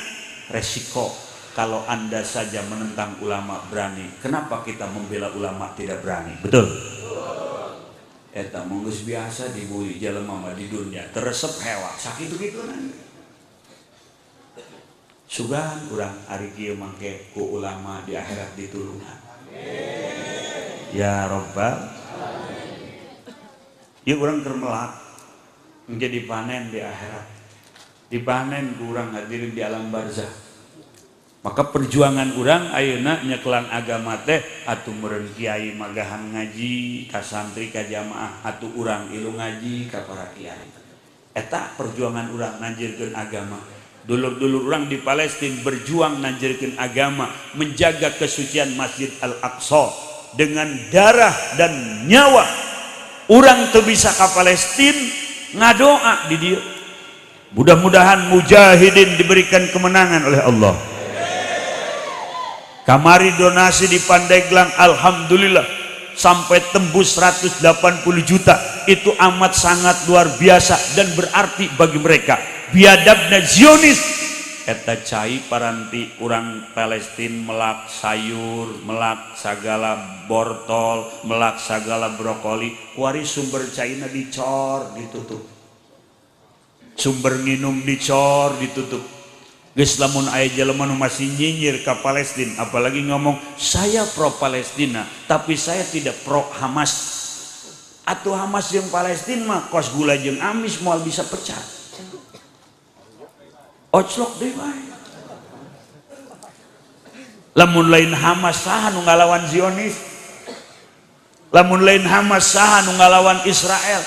Resiko kalau Anda saja menentang ulama berani, kenapa kita membela ulama tidak berani? Betul. Eta mah geus biasa dibuli jelema mah di dunia, teresep hewa, sakitu-kituna. Sugan urang ari kieu mangke ku ulama di akhirat ditulungan. Ya Rabbal. Ieu urang keur melak menjadi panen di akhirat. Dipanen ku urang hadirin di alam barzah. Maka perjuangan urang ayeuna nyekelan agama teh atuh meureun kiai magahan ngaji ka santri ka jamaah, atuh urang ilu ngaji ka para kiai. Eta perjuangan urang nanjirkeun agama. Dulur-dulur urang di Palestina berjuang nanjirkeun agama, menjaga kesucian Masjid Al-Aqsa dengan darah dan nyawa. Urang teu bisa ka Palestina, ngadoa di dieu. Mudah-mudahan mujahidin diberikan kemenangan oleh Allah. Kamari donasi di Pandeglang, alhamdulillah sampai tembus 180 juta. Itu amat sangat luar biasa dan berarti bagi mereka. Biadabna Zionis eta cai paranti urang Palestina melak sayur, melak sagala bortol, melak sagala brokoli, kuari sumber caina dicor ditutup. Sumber minum dicor ditutup. Geus lamun aya jelema nu masih nyinyir ka Palestina, apalagi ngomong saya pro Palestina, tapi saya tidak pro Hamas. Atuh Hamas jeung Palestina mah kos gula jeung amis, moal bisa pecah. Oclok deui bae. Lamun lain Hamas, saha nu ngalawan Zionis? Lamun lain Hamas, saha nu ngalawan Israel?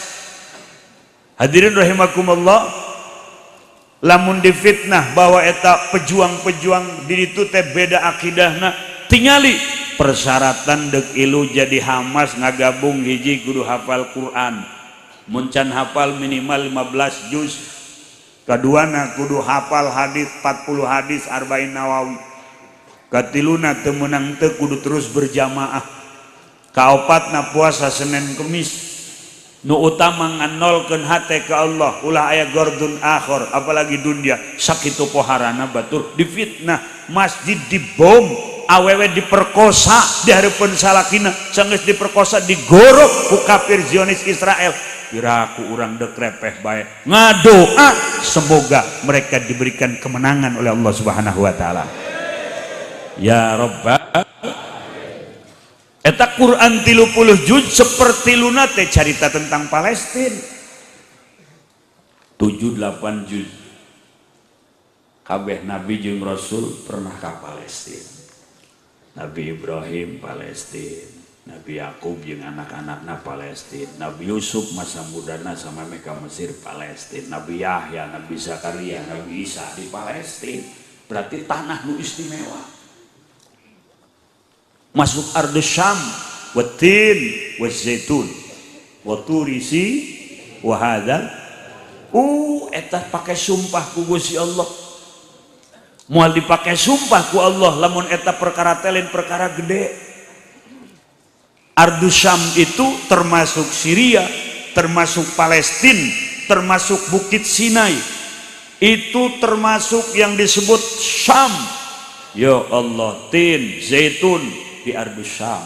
Hadirin rahimakumullah, lamun difitnah bahwa eta pejuang-pejuang di ditu teh beda akidahna, tingali persyaratan dek ilu jadi Hamas ngagabung: hiji, kudu hafal Quran, mun can hafal minimal 15 juz. Kaduana, kudu hafal hadis, 40 hadis Arba'in Nawawi. Katiluna, teu meunang teu kudu terus berjamaah. Kaopatna, puasa Senin Kemis. Nu utama, nganolkeun hate ke Allah, ulah aya gordun akhir, apalagi dunia. Sakitu poharana batur difitnah, masjid dibom, awewe diperkosa di hareupeun salakina, sanggeus diperkosa digorok ku kafir Zionis Israel. Piraku urang dek repeh bae ngadoa semoga mereka diberikan kemenangan oleh Allah Subhanahu wa taala. Ya Rabbal. Eta Quran 30 juz sepertiluna teh carita tentang Palestina. 7 8 juz. Kabeh nabi jeung rasul pernah ka Palestina. Nabi Ibrahim Palestina, Nabi Yakub jeung anak-anakna Palestina, Nabi Yusuf masa mudana sama mereka Mesir Palestina, Nabi Yahya, Nabi Zakaria, Nabi Isa di Palestina. Berarti tanah nu istimewa. Masuk ardu Syam, watin wazaitun waturisi wahada eta pakai sumpah ku Gusti Allah. Moal dipakai sumpah ku Allah lamun eta perkara telen perkara gede. Ardu Syam itu termasuk Syria, termasuk Palestina, termasuk Bukit Sinai. Itu termasuk yang disebut Syam. Ya Allah, tin, zaitun di Ardu Syam.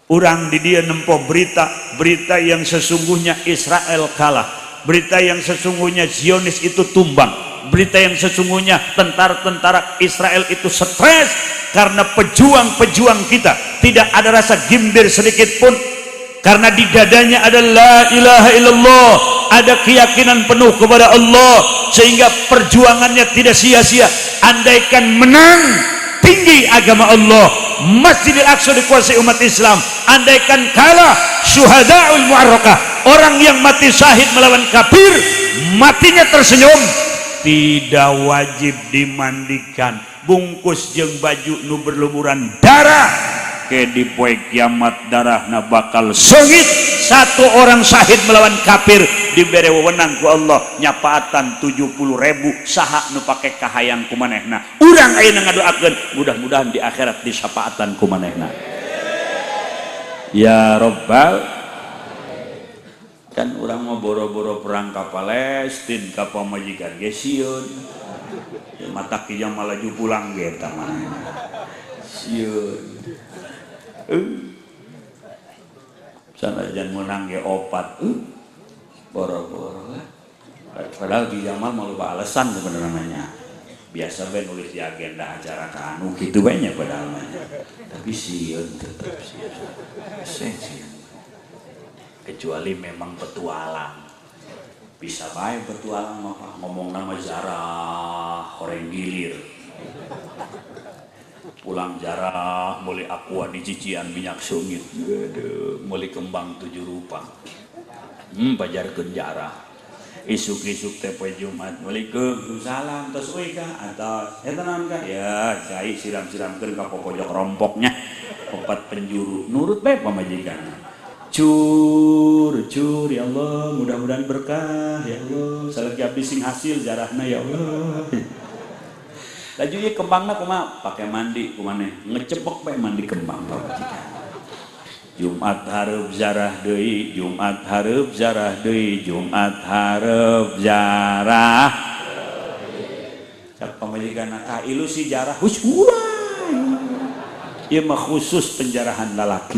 Urang di dia nempo berita, berita yang sesungguhnya Israel kalah, berita yang sesungguhnya Zionis itu tumbang, berita yang sesungguhnya tentara-tentara Israel itu stres karena pejuang-pejuang kita tidak ada rasa gimbir sedikit pun karena di dadanya ada la ilaha illallah, ada keyakinan penuh kepada Allah, sehingga perjuangannya tidak sia-sia. Andaikan menang, tinggi agama Allah, Masjidil Aqsa dikuasai umat Islam. Andaikan kalah, syuhadaul mu'arrakah, orang yang mati syahid melawan kafir, matinya tersenyum, tidak wajib dimandikan, bungkus jeung baju nu berlumuran darah ke di poe kiamat darahna bakal seungit. Satu orang syahid melawan kafir dibere wewenang ku Allah nyapaatan 70 ribu. Saha nu pake kahayang ku manehna? Urang ayeuna ngadoakeun mudah-mudahan di akhirat disapaatan ku manehna, ya Robbal. Kan urang mah boro-boro perang ka Palestina, ka pamajikan ge sieun ya, mata kijang malaju pulang ge eta mah sieun. Sanajan menang ge opat, boro-boro lah. Padahal di Jamal mau lupa alasan sebenarnya, biasa bae nulis di agenda acara ke anu gitu banyak padahal mah. Tapi sieun, tetep sieun. Sieun. Kecuali memang petualang, bisa bae petualang mah ngomong nama jarah horeng gilir. Pulang jarah meuli Aqua dicician minyak seungit. Aduh, meuli kembang tujuh rupa. Pajarkeun jarah. Isuk-isuk teh poe Jumat, Waalaikumsalam, tos euy kah atos. Eta naon kah? Ya, cai siram-siramkeun ka popojok rompoknya. Opat penjuru nurut bae pamajikan. Cur, cur, ya Allah, mudah-mudahan berkah, ya Allah. Salaki abdi sing hasil jarahna, ya Allah. Laju ieu kembangna kumaha? Pake mandi kumaneh. Ngecepek bae mandi kembang pamajikan. Jumat hareup jarah deui, Jumat hareup jarah deui, Jumat hareup jarah. Cak pamajikan ka ilusi jarah hus ulah. Ieu mah khusus penjarahan lalaki.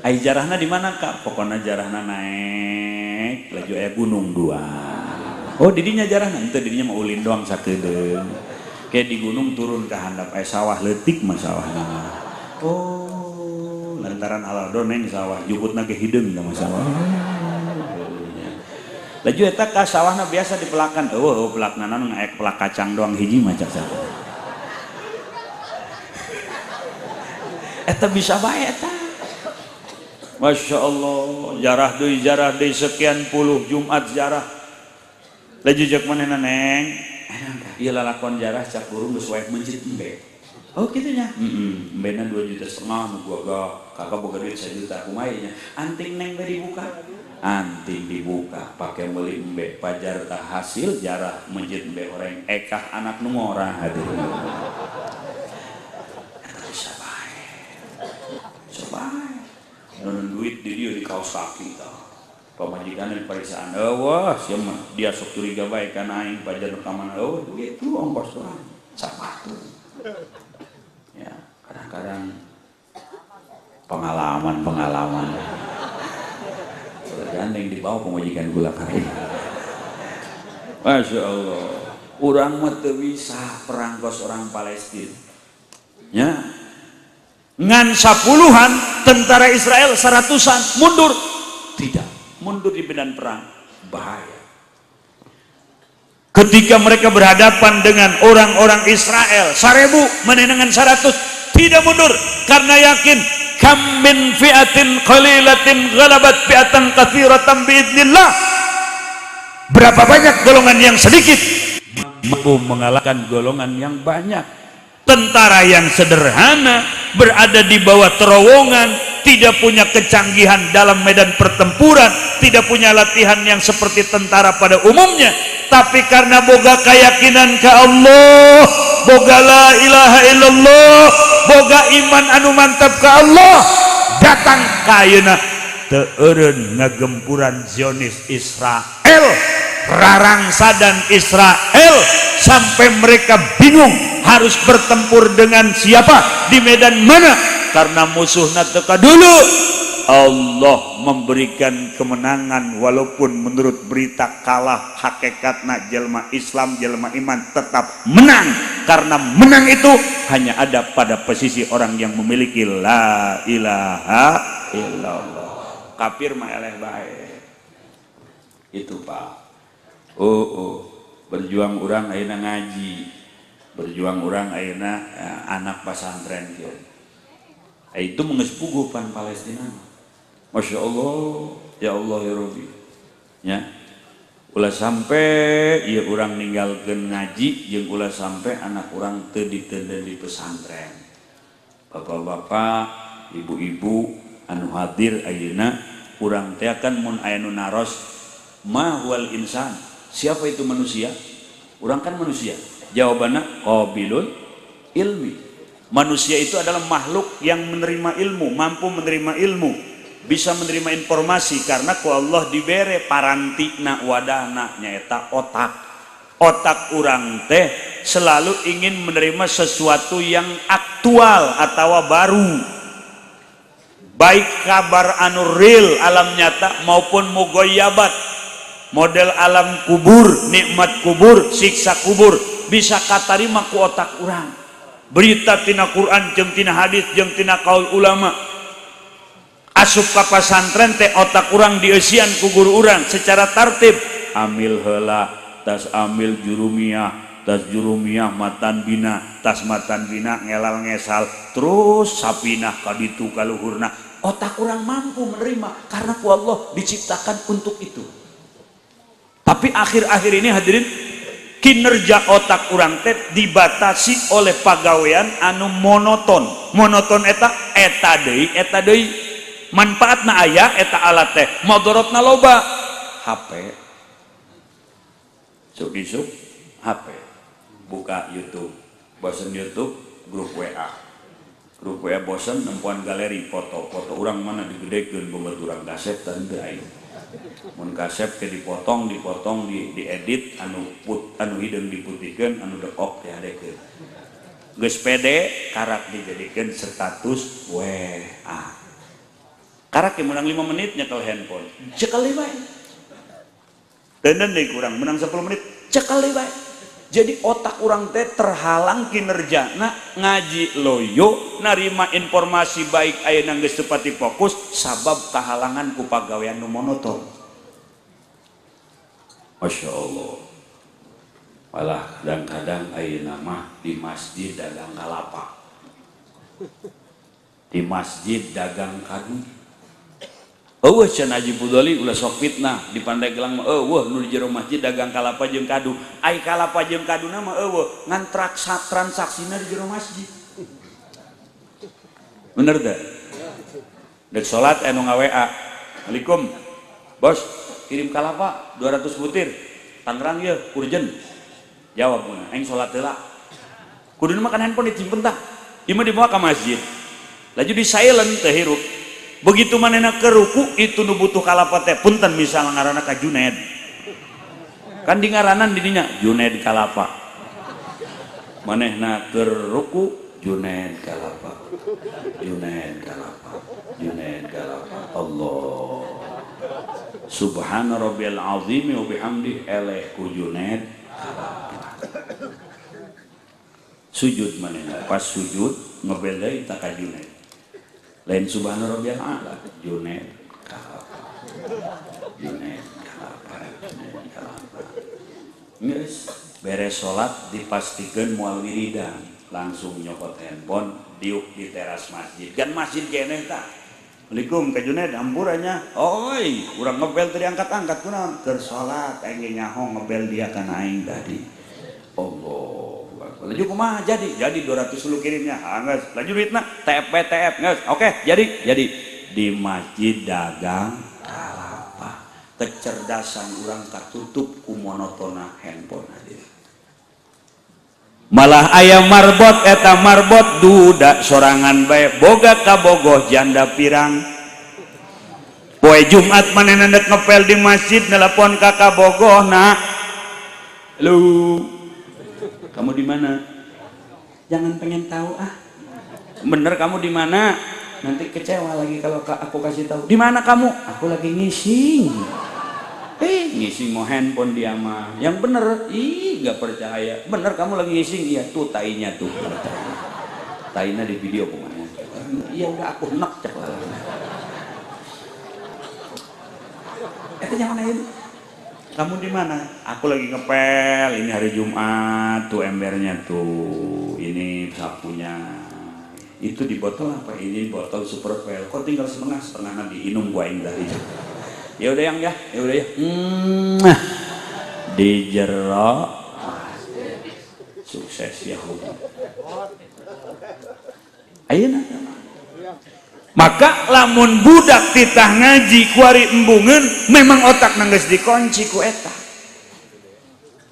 Ai jarahna di mana kak? Pokoknya jarahna naik laju aya gunung dua. Oh, didinya jarahna henteu, didinya mah ulin doang sakedeung. Kayak di gunung turun ke handap aya sawah leutik mah sawahna. Oh, lantaran aladon neng sawah jukutna ge hideung da mah sawah. Laju eta ka sawahna biasa dipelakan. Eueuh pelakna naon ngaek pelak kacang doang hiji mah cak sawah. Eta bisa bae eta. Masya Allah, jarah deui sekian puluh Jumat jarah. Laju jek manehna neng? Ieu lalakon jarah cak guru geus wae mencit embe. Oh kitu nya. Heeh, embena 2,5 juta nu gua gak, kakak boga duit 1 juta kumaha nya. Anting neng teh dibuka. Anting dibuka pake meuli embe pajar tah hasil jarah mencit embe oreng ekah anak nu ngora hadirin. Eta bisa bae. Bisa bae. Nonton duit di dia di kaos kaki tah. Pamajikan di parisan. Wah, sia mah dia sok curiga bae kana aing pajar ka mana. Oh, duit tuh ongkos doang. Sapatu. Ya, kadang-kadang pengalaman-pengalaman. Gandeng dibawa pamajikan gula kari. Masya Allah. Urang mah teu bisa perang kos orang Palestina. Ya. Ngan 10-an tentara Israel 100-an mundur. Tidak, mundur di medan perang bahaya. Ketika mereka berhadapan dengan orang-orang Israel 1000 menenangan 100, tidak mundur karena yakin kam min fi'atin qalilatin ghalabat fi'atan katsiratan biidznillah. Berapa banyak golongan yang sedikit mampu mengalahkan golongan yang banyak. Tentara yang sederhana berada di bawah terowongan, tidak punya kecanggihan dalam medan pertempuran, tidak punya latihan yang seperti tentara pada umumnya, tapi karena boga keyakinan ke Allah, boga la ilaha illallah, boga iman anu mantap ke Allah, datang ka ayeuna teu eureun ngagempuran Zionis Israel, rarangsadan Israel, sampai mereka bingung harus bertempur dengan siapa, di medan mana, karena musuhna teka dulu. Allah memberikan kemenangan walaupun menurut berita kalah, hakikatna jelma Islam, jelma iman tetap menang, karena menang itu hanya ada pada posisi orang yang memiliki la ilaha illallah. Kafir mah eleh bae. Itu Pak. Oh, berjuang urang ayeuna ngaji, berjuang urang ayeuna anak pesantren kieu. Itu geus puguh pan Palestina. Masya Allah, ya Allah ya Rabbi. Ya. Ulah sampai ieu urang ninggalkeun ngaji jeung ulah sampai anak urang teu ditenden di pesantren. Bapak-bapak, ibu-ibu anu hadir ayeuna urang teh kan mun aya nu naros ma huwal insan. Siapa itu manusia? Urang kan manusia. Jawabannya qabilul ilmi. Manusia itu adalah makhluk yang menerima ilmu, mampu menerima ilmu, bisa menerima informasi karena ku Allah dibere parantina wadahna nyaeta otak. Otak urang teh selalu ingin menerima sesuatu yang aktual atau baru. Baik kabar anu real alam nyata maupun mugoyabat, model alam kubur, nikmat kubur, siksa kubur, bisa katarima ku otak urang. Berita tina Quran jeung tina hadis jeung tina kaul ulama asup ka pasantren teh otak urang dieusian ku guru urang secara tartib. Amil heula, tas amil jurumiyah, Tas Jurumiyah matan bina, tas matan bina ngelal ngesal terus sapinah kaditu kaluhurna. Otak kurang mampu menerima karena ku Allah diciptakan untuk itu. Tapi akhir-akhir ini, hadirin, kinerja otak urang teh dibatasi oleh pagawean anu monoton. Monoton eta eta deui, eta deui. Manfaatna aya eta alat teh, madorotna loba. HP sok isuk HP buka YouTube, bosen YouTube grup WA, grup WA bosen nempuan galeri foto-foto orang mana digedekeun boga urang kasep teh teu aing. Mun kasep teh dipotong, dipotong, di diedit, anu put, anu hideung diputihkeun, anu dekok dihadekeun. Geus pede karak dijadikeun status WA. Karak ge menang 5 menit nyekel handphone, cekel deui bae. Dandan deui kurang menang 10 menit, cekel deui bae. Jadi otak urang teh terhalang kinerja. Nah, ngaji loyo, narima informasi baik ayeuna geus teu pati fokus sabab kahalangan ku pagawean nu monoton. Masya Allah. Malah kadang-kadang ayeuna mah di masjid dagang kalapa. Di masjid dagang kadu. Eueuh cenah Haji Fudoli, ulah sok fitnah, di Pandeglang mah eueuh nu di jero masjid dagang kalapa jeung kadu. Ai kalapa jeung kaduna mah eueuh, ngan transaksina di jero masjid. Bener teh? Dek salat anu nga-WA. "Assalamualaikum. Bos, kirim kalapa 200 butir. Tangerang ye, urgent." Jawab mun, "Aing salat heula." Kuduna mah kan handphone disimpen tah. Ieu mah dibawa ka masjid. Laju di silent, teu hirup. Begitu manehna ke ruku, itu nu butuh kalapa teh punten misalnya ngaranna ka Juned. Kan di ngaranan di dinya Juned kalapa. Manehna ke ruku, Juned kalapa. Juned kalapa. Juned kalapa. Allah. Subhana rabbiyal azim wa bihamdi, eleh ku Juned kalapa. Sujud manehna, pas sujud ngebel deui ta ka Juned. Lain subhana rabbiyal a'la, Juned kalapa. Juned kalapa, Juned kalapa. Geus beres salat dipastikan moal wiridan, langsung nyokot handphone diuk di teras masjid. Kan masjid keneh tah. "Assalamualaikum, Ka Juned, hampurannya. Oi, urang ngebel tadi angkat-angkat, kunaon? Keur salat, aing ge nyaho ngebel dia kana aing tadi." Allah. Laju kumaha jadi? Jadi 200 dulu kirimnya. Ah, geus. Laju duitna TP TF geus. Oke, jadi jadi di masjid dagang kalapa. Kecerdasan urang katutup ku monotona handphone, hadir. Malah aya marbot, eta marbot duda sorangan bae, boga kabogoh janda pirang. Poe Jumat manehna nek ngepel di masjid, nelpon ka kabogohna. "Halo. Kamu di mana?" "Jangan pengen tahu ah." "Bener, kamu di mana?" "Nanti kecewa lagi kalau aku kasih tahu." "Di mana kamu?" "Aku lagi ngising." Eh, ngising mau handphone dia mah. "Yang bener." "Ih, nggak percaya." "Bener kamu lagi ngising?" "Iya, tuh tainya tuh." Taina di video kumaha. "Iya udah, aku enek," cek lah. Eta jangan aja. "Kamu di mana?" "Aku lagi ngepel, ini hari Jumat, tuh embernya tuh, ini sapunya. Itu di botol apa? Ini botol super pel. Kok tinggal setengah?" "Setengah nanti minum gua aing tadi." "Ya udah yang ya, ya udah ya." Di jero sukses Yahudi. Ayeuna maka lamun budak titah ngaji kuari embungeun, memang otak geus dikunci ku eta.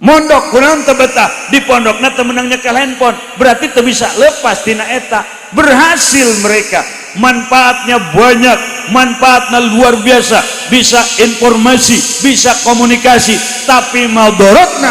Mondok kunaon teu betah di pondokna, teu meunang nyekel handphone, berarti teu bisa lepas tina eta. Berhasil mereka, manfaatnya banyak, manfaatnya luar biasa, bisa informasi, bisa komunikasi, tapi madorotna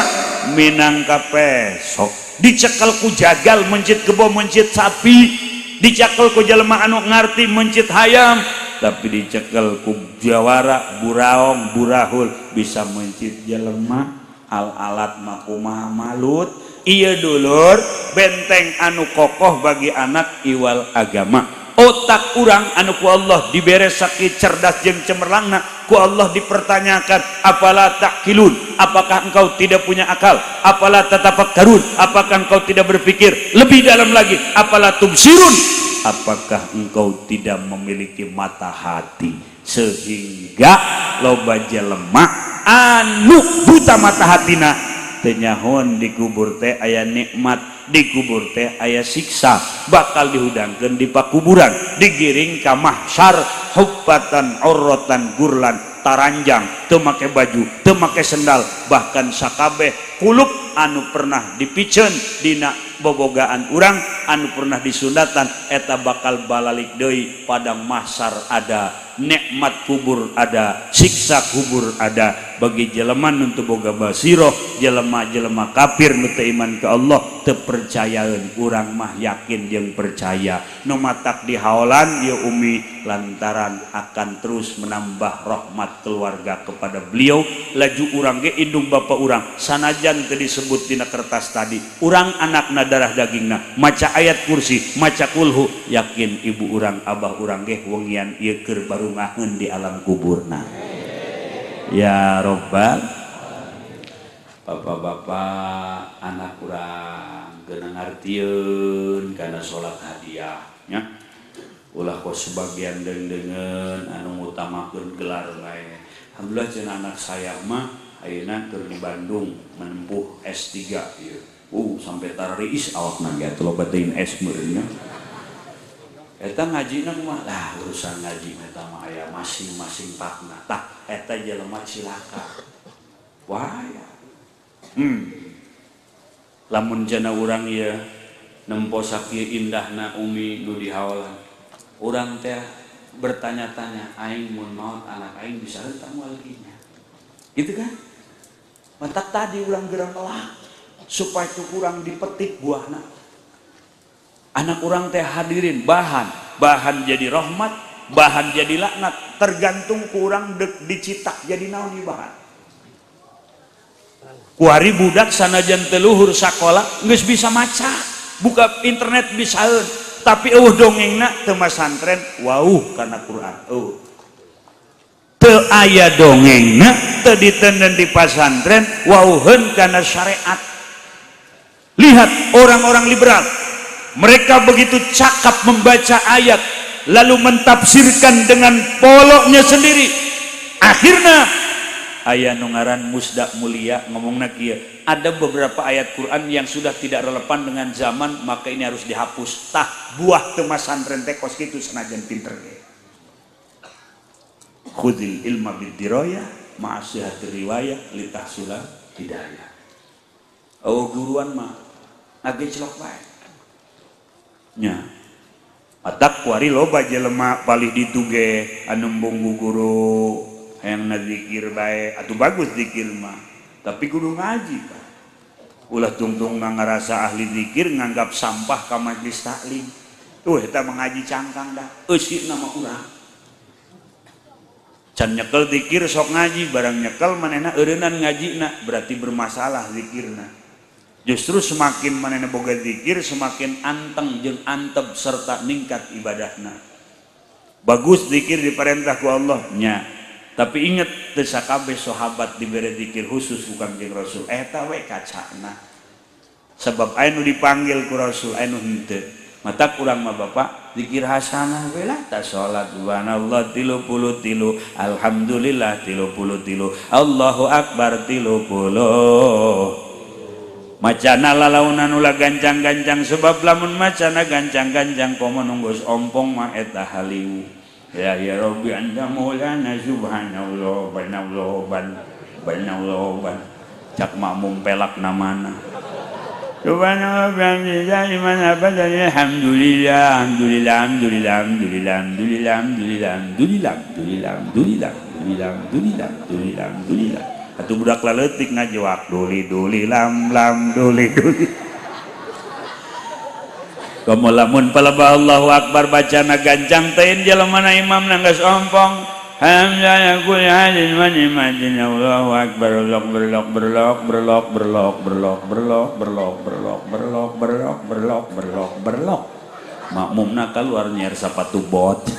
minangka pesok dicekel ku jagal mencit kebo, mencit sapi, dicekel ku jelema anu ngarti mencit hayam, tapi dicekel ku jawara buraong burahul bisa mencit jelema. Al alat makumaha malut. Iya dulur, benteng anu kokoh bagi anak iwal agama. Otak. Otak urang anu ku Allah dibere sakieu cerdas jeung cemerlangna, ku Allah dipertanyakan, afala ta'qilun, apakah engkau tidak punya akal? Afala tatafakkarun, apakah engkau tidak berpikir? Lebih dalam lagi, afala tubsirun, apakah engkau tidak memiliki mata hati? Sehingga loba jelema anu buta mata hatina, teu nyahoan dikubur teh aya nikmat, dikubur teh aya siksa, bakal dihudangkeun di pakuburan, digiring ka mahsyar hufatan urratan gurlan, taranjang, teu make baju, teu make sendal, bahkan sakabeh kulup anu pernah dipiceun dina bobogaan urang, anu pernah disunatan, eta bakal balalik deui. Padang mahsyar ada, nikmat kubur ada, siksa kubur ada. Bagi jelema nu teu boga basiroh, jelema-jelema kafir nu teu iman ke Allah, teu percayaeun. Urang mah yakin jeung percaya. Nu matak dihaolan ieu Umi lantaran akan terus menambah rahmat keluarga kepada beliau. Laju urang ge indung bapa urang, sanajan teu disebut dina kertas tadi, urang anakna, darah dagingna, maca ayat kursi, maca kulhu, yakin ibu urang, abah urang ge wengian ieu keur barungaheun di alam kuburna. Ya robbal. Bapak-bapak, anak urang geuna ngartieun kana salat hadiah nya. Ulah kos sebagian deung-deungeun anu ngutamakeun gelar wae. Alhamdulillah, cenah anak saya mah ayeuna keur di Bandung menempuh S3 ieu. Sampai tarariis awakna ge atuh, loba teuing S meureun nya. Eta ngajina kumaha lah? Urusan ngaji eta mah aya masing-masing pakna. Tah, eta jelema cilaka. Bahaya. Lamun jana urang ieu nempo sakieu indahna Umi nu dihaolan, urang teh bertanya-tanya, aing mun maot anak aing bisa henteu moal nya? Gitu kan? Matak tadi urang geura melak supaya itu kurang dipetik buahna. Anak urang teh, hadirin, bahan bahan jadi rahmat, bahan jadi laknat, tergantung kurang dek dicitak jadi naon di bahan. Kuari budak sanajan teu luhur sakola geus bisa maca, buka internet bisaeun, tapi euweuh dongengna, teu masantren, wauh kana Quran. Euweuh, teu aya dongengna, teu ditenden di pasantren, wauheun kana syariat. Lihat orang-orang liberal, mereka begitu cakap membaca ayat lalu mentafsirkan dengan poloknya sendiri. Akhirnya aya nu ngaran Musda Mulia ngomongna kieu, ada beberapa ayat Quran yang sudah tidak relevan dengan zaman, maka ini harus dihapus. Tah, buah teu masantren teh kos kitu, senajan pinter ge. Khudzil ilma bid-dirayah ma'a sihhatir riwayah litahsula hidayah. Oh, guruan mah ngageclok bae nya. Matak kuari loba jelema palih ditu ge anu embung guru, hayang zikir bae. Atuh bagus zikir mah, tapi kudu ngaji, Pak. Ulah tungtung ngarasa ahli zikir, nganggap sampah ka majelis taklim. Tuh, eta mengaji cangkang dah, eusi nama urang. Can nyekel zikir sok ngaji, barang nyekel manehna eureunnan ngajina, berarti bermasalah zikirna. Justru semakin manehna boga zikir, semakin anteng jeung antep serta ningkat ibadahna. Bagus zikir, diperintah ku Allah nya, tapi inget, teu sakabeh sahabat dibere zikir khusus ku Kangjeng Rasul. Eta we kacana, sebab aya nu dipanggil ku Rasul, aya nu henteu. Mata kurang mah, Bapak, zikir hasanah we lah. Ta salat, subhanallah 33, alhamdulillah 33, Allahu akbar 30. Macana lalaunan, ulah gancang-gancang, sebab lamun macana gancang-gancang komo nunggus ompong mah eta haliu. Ya ya Rabbi anta maulana, subhanallah banallah ban banallah ban, cak makmum pelak namana. Subhanallah bihamdillah man abadan, alhamdulillah, alhamdulillah, alhamdulillah, alhamdulillah, alhamdulillah, alhamdulillah, alhamdulillah, alhamdulillah, alhamdulillah, alhamdulillah, alhamdulillah, alhamdulillah, alhamdulillah. Atuh budak laletik ngajewak, duli duli lam lam duli duli. Komo lamun palebah Allahu akbar bacana gancang teuing, jelema imam geus ompong. Alhamdulillah kulli halin wa ni'matin, Allahu akbar, berlok berlok berlok berlok berlok berlok berlok berlok berlok berlok berlok berlok berlok berlok. Makmumna keluar nyiar sepatu bot.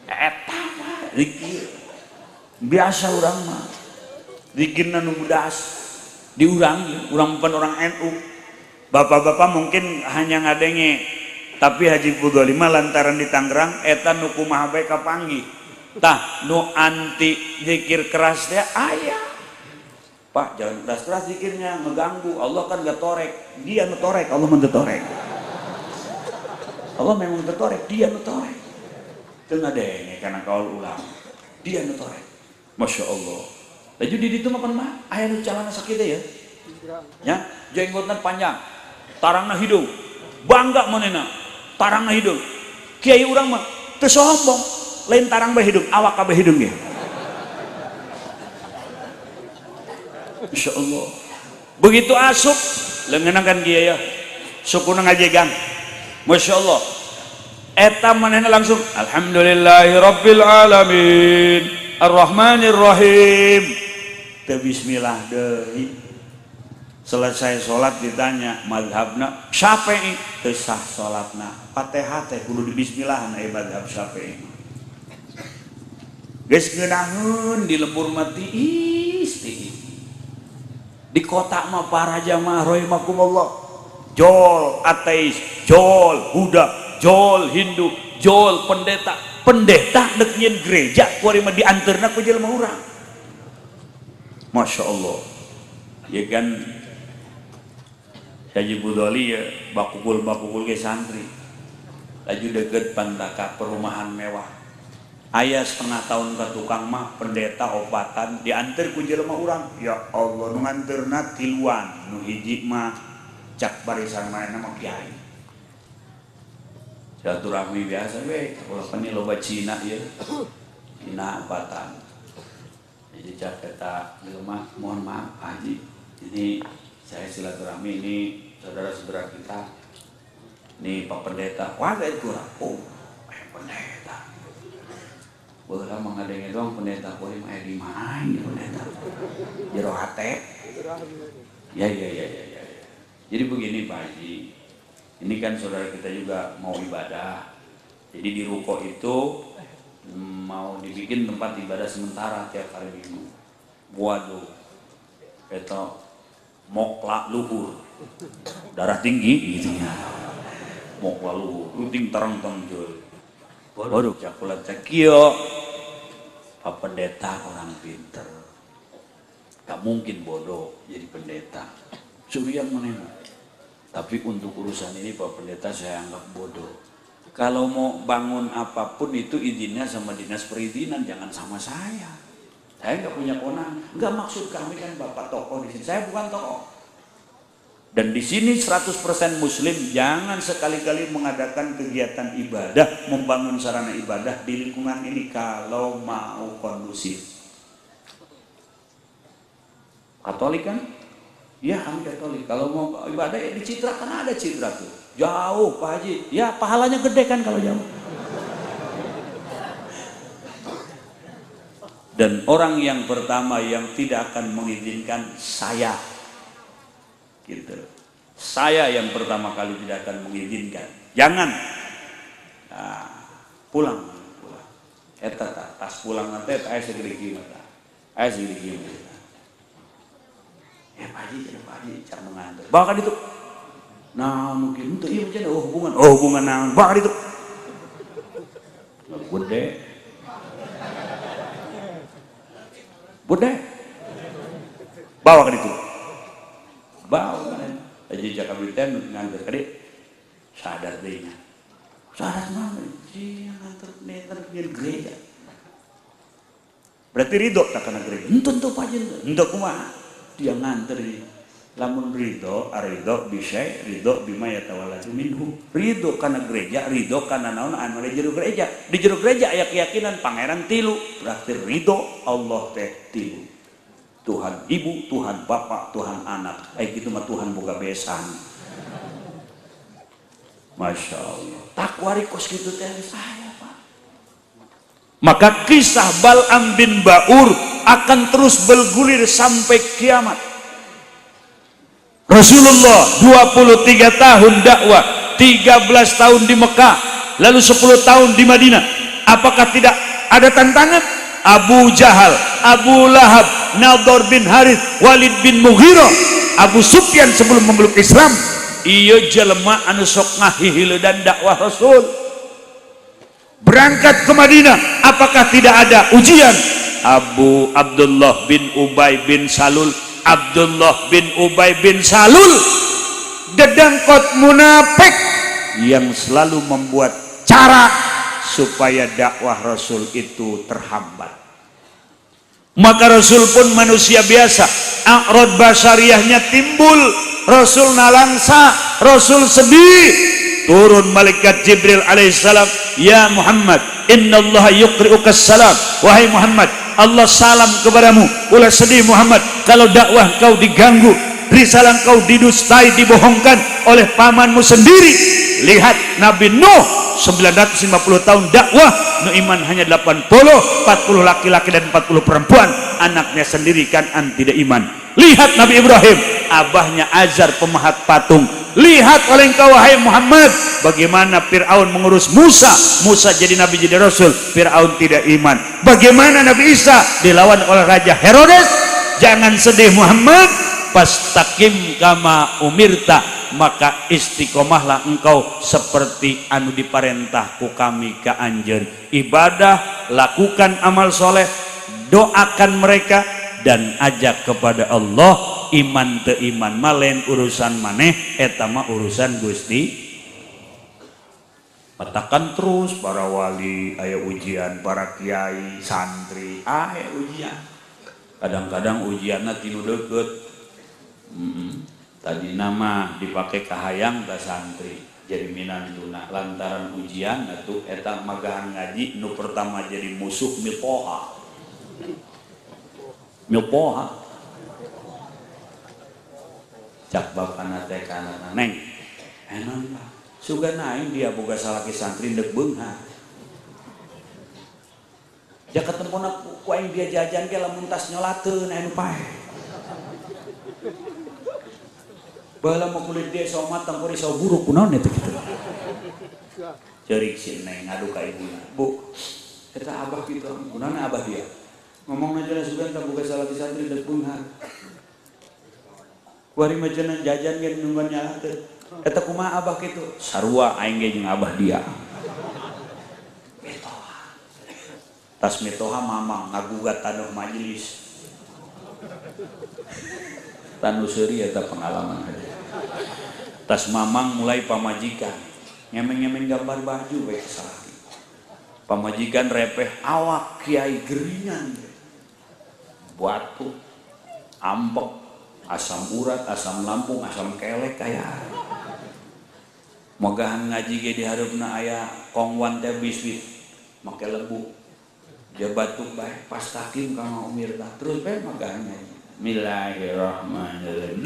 Eta mah zikir. Biasa urang mah. Zikirna nu mudas. Di urang, urang bukan orang NU. Bapak-bapak mungkin hanya ngadenge, tapi Haji Fudholi mah lantaran di Tangerang eta nu kumaha bae kapanggih. Tah nu anti zikir keras teh aya. Pak, jangan keras-keras zikirnya, ngeganggu. Allah kan gak torek. Dia nu torek, Allah mah torek. Allah memang torek, dia nu torek. Teu ngadenge kana kaul ulang. Dia nu torek. Masya Allah. Laju di ditu mah pan mah aya nu calana sakitu ya. Ya, jenggotna panjang. Tarangna hidung. Bangga manehna. Tarangna hidung. Kiai urang mah teu sombong. Lain tarang bae hidung, awak kabeh hidung ge. Insya Allah. Begitu asup, leungeunna kan kiai ya. Sukuna ngajegang. Masya Allah. Eta manehna langsung alhamdulillahi rabbil alamin arrahmanir rahim. Teu bismillah deui. Selesai salat ditanya mazhabna Syafi'i, teu sah salatna. Fatihah teh kudu di bismillah na mazhab Syafi'i. Geus ngeunaheun di lembur mah tiis tiis. Di kota mah para jamaah rahimakumullah. Jol ateis, jol Buddha, jol Hindu, jol pendeta. Pendeta dek nyieun gereja kuari mah dianteurna ku jelema urang. Masya Allah. Ya kan Haji Fudholi ya bakukul-bakukul ke santri. Laju deket pantaka perumahan mewah. Ayah setengah tahun ke tukang mah pendeta obatan diantar ku jelema urang. Ya Allah nu nganterna tiluan, nu hiji mah cak barisan manehna mah kiai. Silaturahmi biasa we, ulah pan loba Cina ieu. Cina obatan. Jadi cak eta jelema mohon maaf Pak Haji, ini saya silaturahmi ini saudara-saudara kita. Nih Pak Pendeta, wah kayak kurang. Oh, pendeta. Baheula mah ngadenge doang pendeta kuring mah di mana ini pendeta. Jero hate. Ya ya ya ya ya. Jadi begini Pak Haji. Ini kan saudara kita juga mau ibadah. Jadi di ruko itu mau dibikin tempat ibadah sementara tiap hari Minggu. Waduh. Eta mokla luhur. Darah tinggi gitu ya. Mokla luhur, ruting tarang tonjol. Waduh, cakulat cakio. Pak pendeta orang pinter. Gak mungkin bodoh jadi pendeta. Surian manehna. Tapi untuk urusan ini Pak Pendeta saya anggap bodoh. Kalau mau bangun apapun itu izinnya sama dinas perizinan, jangan sama saya. Saya nggak punya kewenangan. Nggak, maksud kami kan Bapak tokoh di sini. Saya bukan tokoh. Dan di sini 100% Muslim, jangan sekali-kali mengadakan kegiatan ibadah, membangun sarana ibadah di lingkungan ini kalau mau kondusif. Katolik kan? Ya kami Katolik. Kalau mau ibadah ya di Citra, kan ada Citra tuh. Jauh Pak Haji. Ya pahalanya gede kan kalau jauh. Dan orang yang pertama yang tidak akan mengizinkan saya. Gitu. Saya yang pertama kali tidak akan mengizinkan. Jangan. Nah, pulang, pulang. Eta tas pulang nanti aya segede kieu mah. Aya segede kieu mah. Ya Pak Haji, ya Pak Haji, cara mengantar. Bahkan itu. Nah, mungkin itu iya macam oh hubungan, oh hubungan naon. Bahkan itu. Gede. Gede. Bawa ke itu. Bawa aja jakabiten nganter kadi sadar deh nya. Sadar mana? Dia nganter neter ke gereja. Berarti ridho tak kena gereja. Entun tuh Pak Haji, entun kumaha? Dia nganter ini. Lamun ridho, aridho bisa ridho bima yatawalladu minhu. Ridho kana gereja, ridho kana naon anu di jero gereja. Di jero gereja aya keyakinan pangeran tilu, berarti ridho Allah teh tilu. Tuhan ibu, Tuhan bapak, Tuhan anak. Gitu mah Tuhan boga besan. Masya Allah. Takwari kos gitu teh saya Pak. Maka kisah Bal'am bin Ba'ur akan terus bergulir sampai kiamat. Rasulullah 23 tahun dakwah, 13 tahun di Mekah, lalu 10 tahun di Madinah. Apakah tidak ada tantangan? Abu Jahal, Abu Lahab, Nador bin Harith, Walid bin Mughirah, Abu Sufyan sebelum memeluk Islam. Iya jelema anu sok ngahihiledan dakwah Rasul. Berangkat ke Madinah, apakah tidak ada ujian? Abu Abdullah bin Ubay bin Salul, Abdullah bin Ubay bin Salul, dedengkot munafik yang selalu membuat cara supaya dakwah Rasul itu terhambat. Maka Rasul pun manusia biasa, a'rad basyariahnya timbul, Rasul nalangsa, Rasul sedih. Turun malaikat Jibril alaihissalam, ya Muhammad, innallaha yuqri'uka salam. Wahai Muhammad, Allah salam kepadamu. Ulah sedih Muhammad, kalau dakwah kau diganggu, risalah kau didustai, dibohongkan oleh pamanmu sendiri. Lihat Nabi Nuh 950 tahun dakwah, nu iman hanya 80, 40 laki-laki dan 40 perempuan, anaknya sendiri kan tidak iman. Lihat Nabi Ibrahim, abahnya Azar pemahat patung. Lihat oleh engkau wahai Muhammad, bagaimana Fir'aun mengurus Musa. Musa jadi nabi, jadi rasul, Fir'aun tidak iman. Bagaimana Nabi Isa dilawan oleh Raja Herodes. Jangan sedih Muhammad, fastaqim kama umirta, maka istiqomahlah engkau seperti anu diparentah ku kami ka anjeun. Ibadah, lakukan amal soleh, doakan mereka dan ajak kepada Allah. Iman te iman malen urusan maneh, eta mah urusan Gusti. Katakan terus para wali aya ujian, para kiai, santri aya ujian. Kadang-kadang ujianna tinu deket. Tadi nama dipakai kahayang ta santri jadi minantuna, lantaran ujian atuh eta magahan ngaji nu pertama jadi musuh mitoha. Mitoha cak bapana teh kana, neng enon lah sugan aing dia boga salaki santri ndek beunghar. Ja ketempona ku aing dia jajan ge lamun tas nyolateun aya nu paeh. Baheula mah kulit dia somat tangkuri so buruk kunaon eta kitu. Ceurik si neng ngadu ka ibuna. Bu, eta abah kitu, kunaon abah dia? Ngomongna jelas sugan tah boga salaki santri ndek beunghar. Kuari mah cenah jajan ge nungguan nyalakeun. Eta kumaha abah kitu? Sarua aing ge jeung abah dia. Mitoha. Tas mitoha mamang ngagugat taneuh majelis. Tanu seuri eta pengalaman aja. Tas mamang mulai pamajikan ngemeng-ngemeng gambar baju we salaki. Pamajikan repeh awak kiai geringan. Batu ambek, asam urat, asam lambung, asam kelek kaya. Mogahan ngaji ge di hareupna aya kongwan teh biskuit make lebu. Dia batuk bae pas takim ka umirta terus bae magahan ngaji. Bismillahirrahmanirrahim.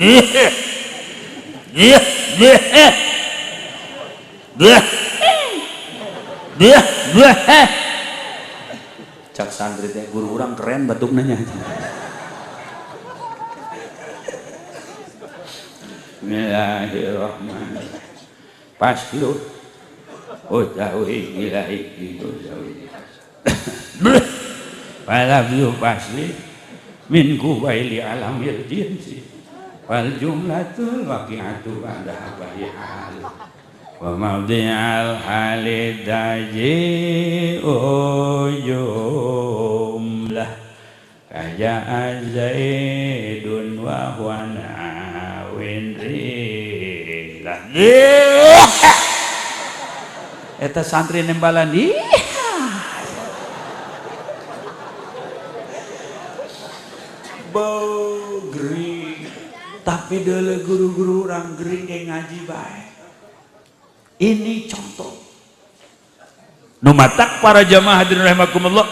Cak santri teh guru urang keren batukna nya. Bismillahirrahmanirrahim. Paslu utawi ilahi utawi. Falabdu pasli min kubaili alamil jinsi wal jumlatul waqi'atu ba'da hal wa mawdi'al halid daji'u jumlah kaja'a zaidun wa huwa nawin rilah. Eta santri nembalan ih. Bau gering, tapi dele guru-guru orang gering kayak ngaji baik. Ini contoh. Numatak para jamaah hadirin rahimakumullah,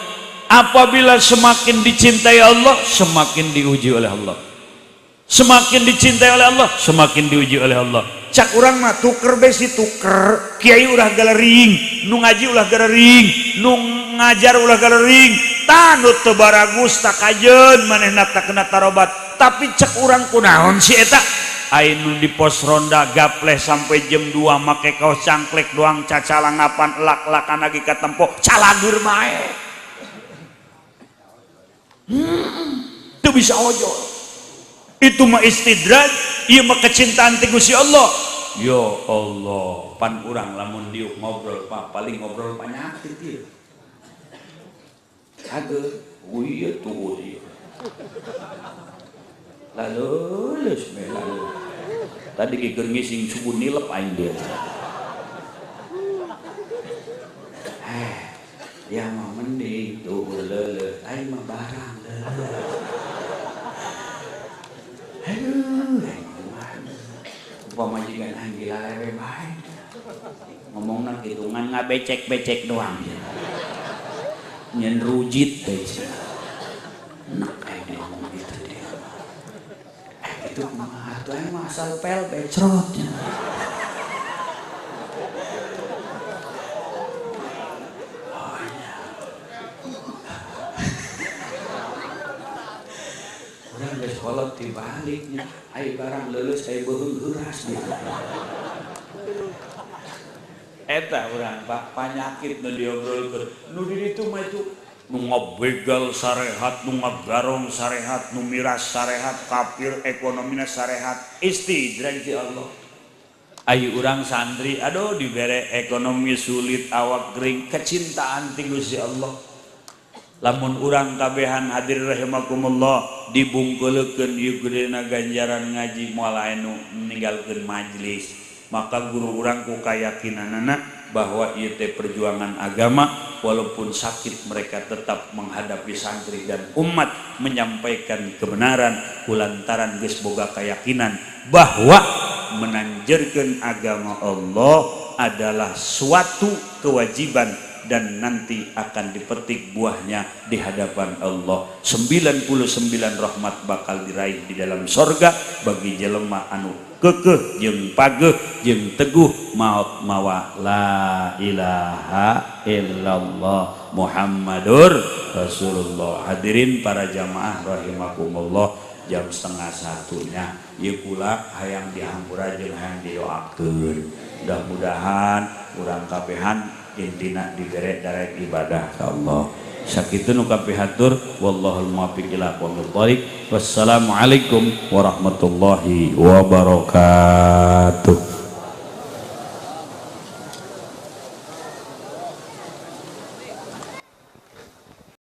apabila semakin dicintai Allah, semakin diuji oleh Allah. Semakin dicintai oleh Allah, semakin diuji oleh Allah. Cak urang mah tuker besi tuker, kiai ulah galering, nu ngaji ulah galering, nu ngajar ulah galering, tanut teu baragus tak kajeun manehna tak kena tarobat. Tapi cek urang kunaon si eta? Anu di pos ronda gapleh sampai jam 2 make kaos cangklek doang cacalangapan elak-elakan lagi katempo calageur bae. Teu bisa ojol. Itu mah istidraj, ieu mah kecintaan ti Gusti Allah. Ya Allah, pan urang lamun diuk ngobrol Pak, paling ngobrol panyakit ieu. Aduh, ieu tuh ieu. Lalu leus me lalu. Tadi keur ngising suku nilep aing dia. Dia mah mending tuh leuleus, aing mah barang leuleus. Aduh, aing mah. Pamajikan aing dilalewe bae. Ngomongna kitu ngan ngabecek-becek doang. Nyen rujit teh. Enak aing ngomong gitu dia. Itu kumaha tuh aing mah asal pel becrot. Oh iya. Urang geus kolot dibaliknya, ai barang leuleus ai beuheung heuras gitu. Eta urang Pak panyakit nu diobrolkeun. Nu di ditu mah itu nu ngabegal sarehat, nu ngagarong sarehat, nu miras sarehat, kafir ekonomina sarehat, istidraj ti Allah. Ayo urang santri, aduh dibere ekonomi sulit, awak kering, kecintaan ti Gusti Allah. Lamun urang kabehan hadir rahimakumullah dibungkeulekeun ieu geudena ganjaran ngaji moal aya nu ninggalkeun majelis. Maka guru urang ku kayakinanana bahwa ieu teh perjuangan agama, walaupun sakit mereka tetap menghadapi santri dan umat menyampaikan kebenaran kulantaran geus boga keyakinan bahwa menanjurkan agama Allah adalah suatu kewajiban dan nanti akan dipetik buahnya di hadapan Allah. 99 rahmat bakal diraih di dalam sorga bagi jelema anu kekeh jeung pageh jeung teguh maot mawa la ilaha illallah Muhammadur Rasulullah. Hadirin para jamaah rahimakumullah, jam 12.30-nya ieu kula hayang dihampura jeung hayang didoakeun. Mudah-mudahan urang kabehan intina dibere darek ibadah ka Allah. Sakitu nu kapihatur, wallahul muwaffiq ila aqwamit thoriq. Wassalamualaikum warahmatullahi wabarakatuh.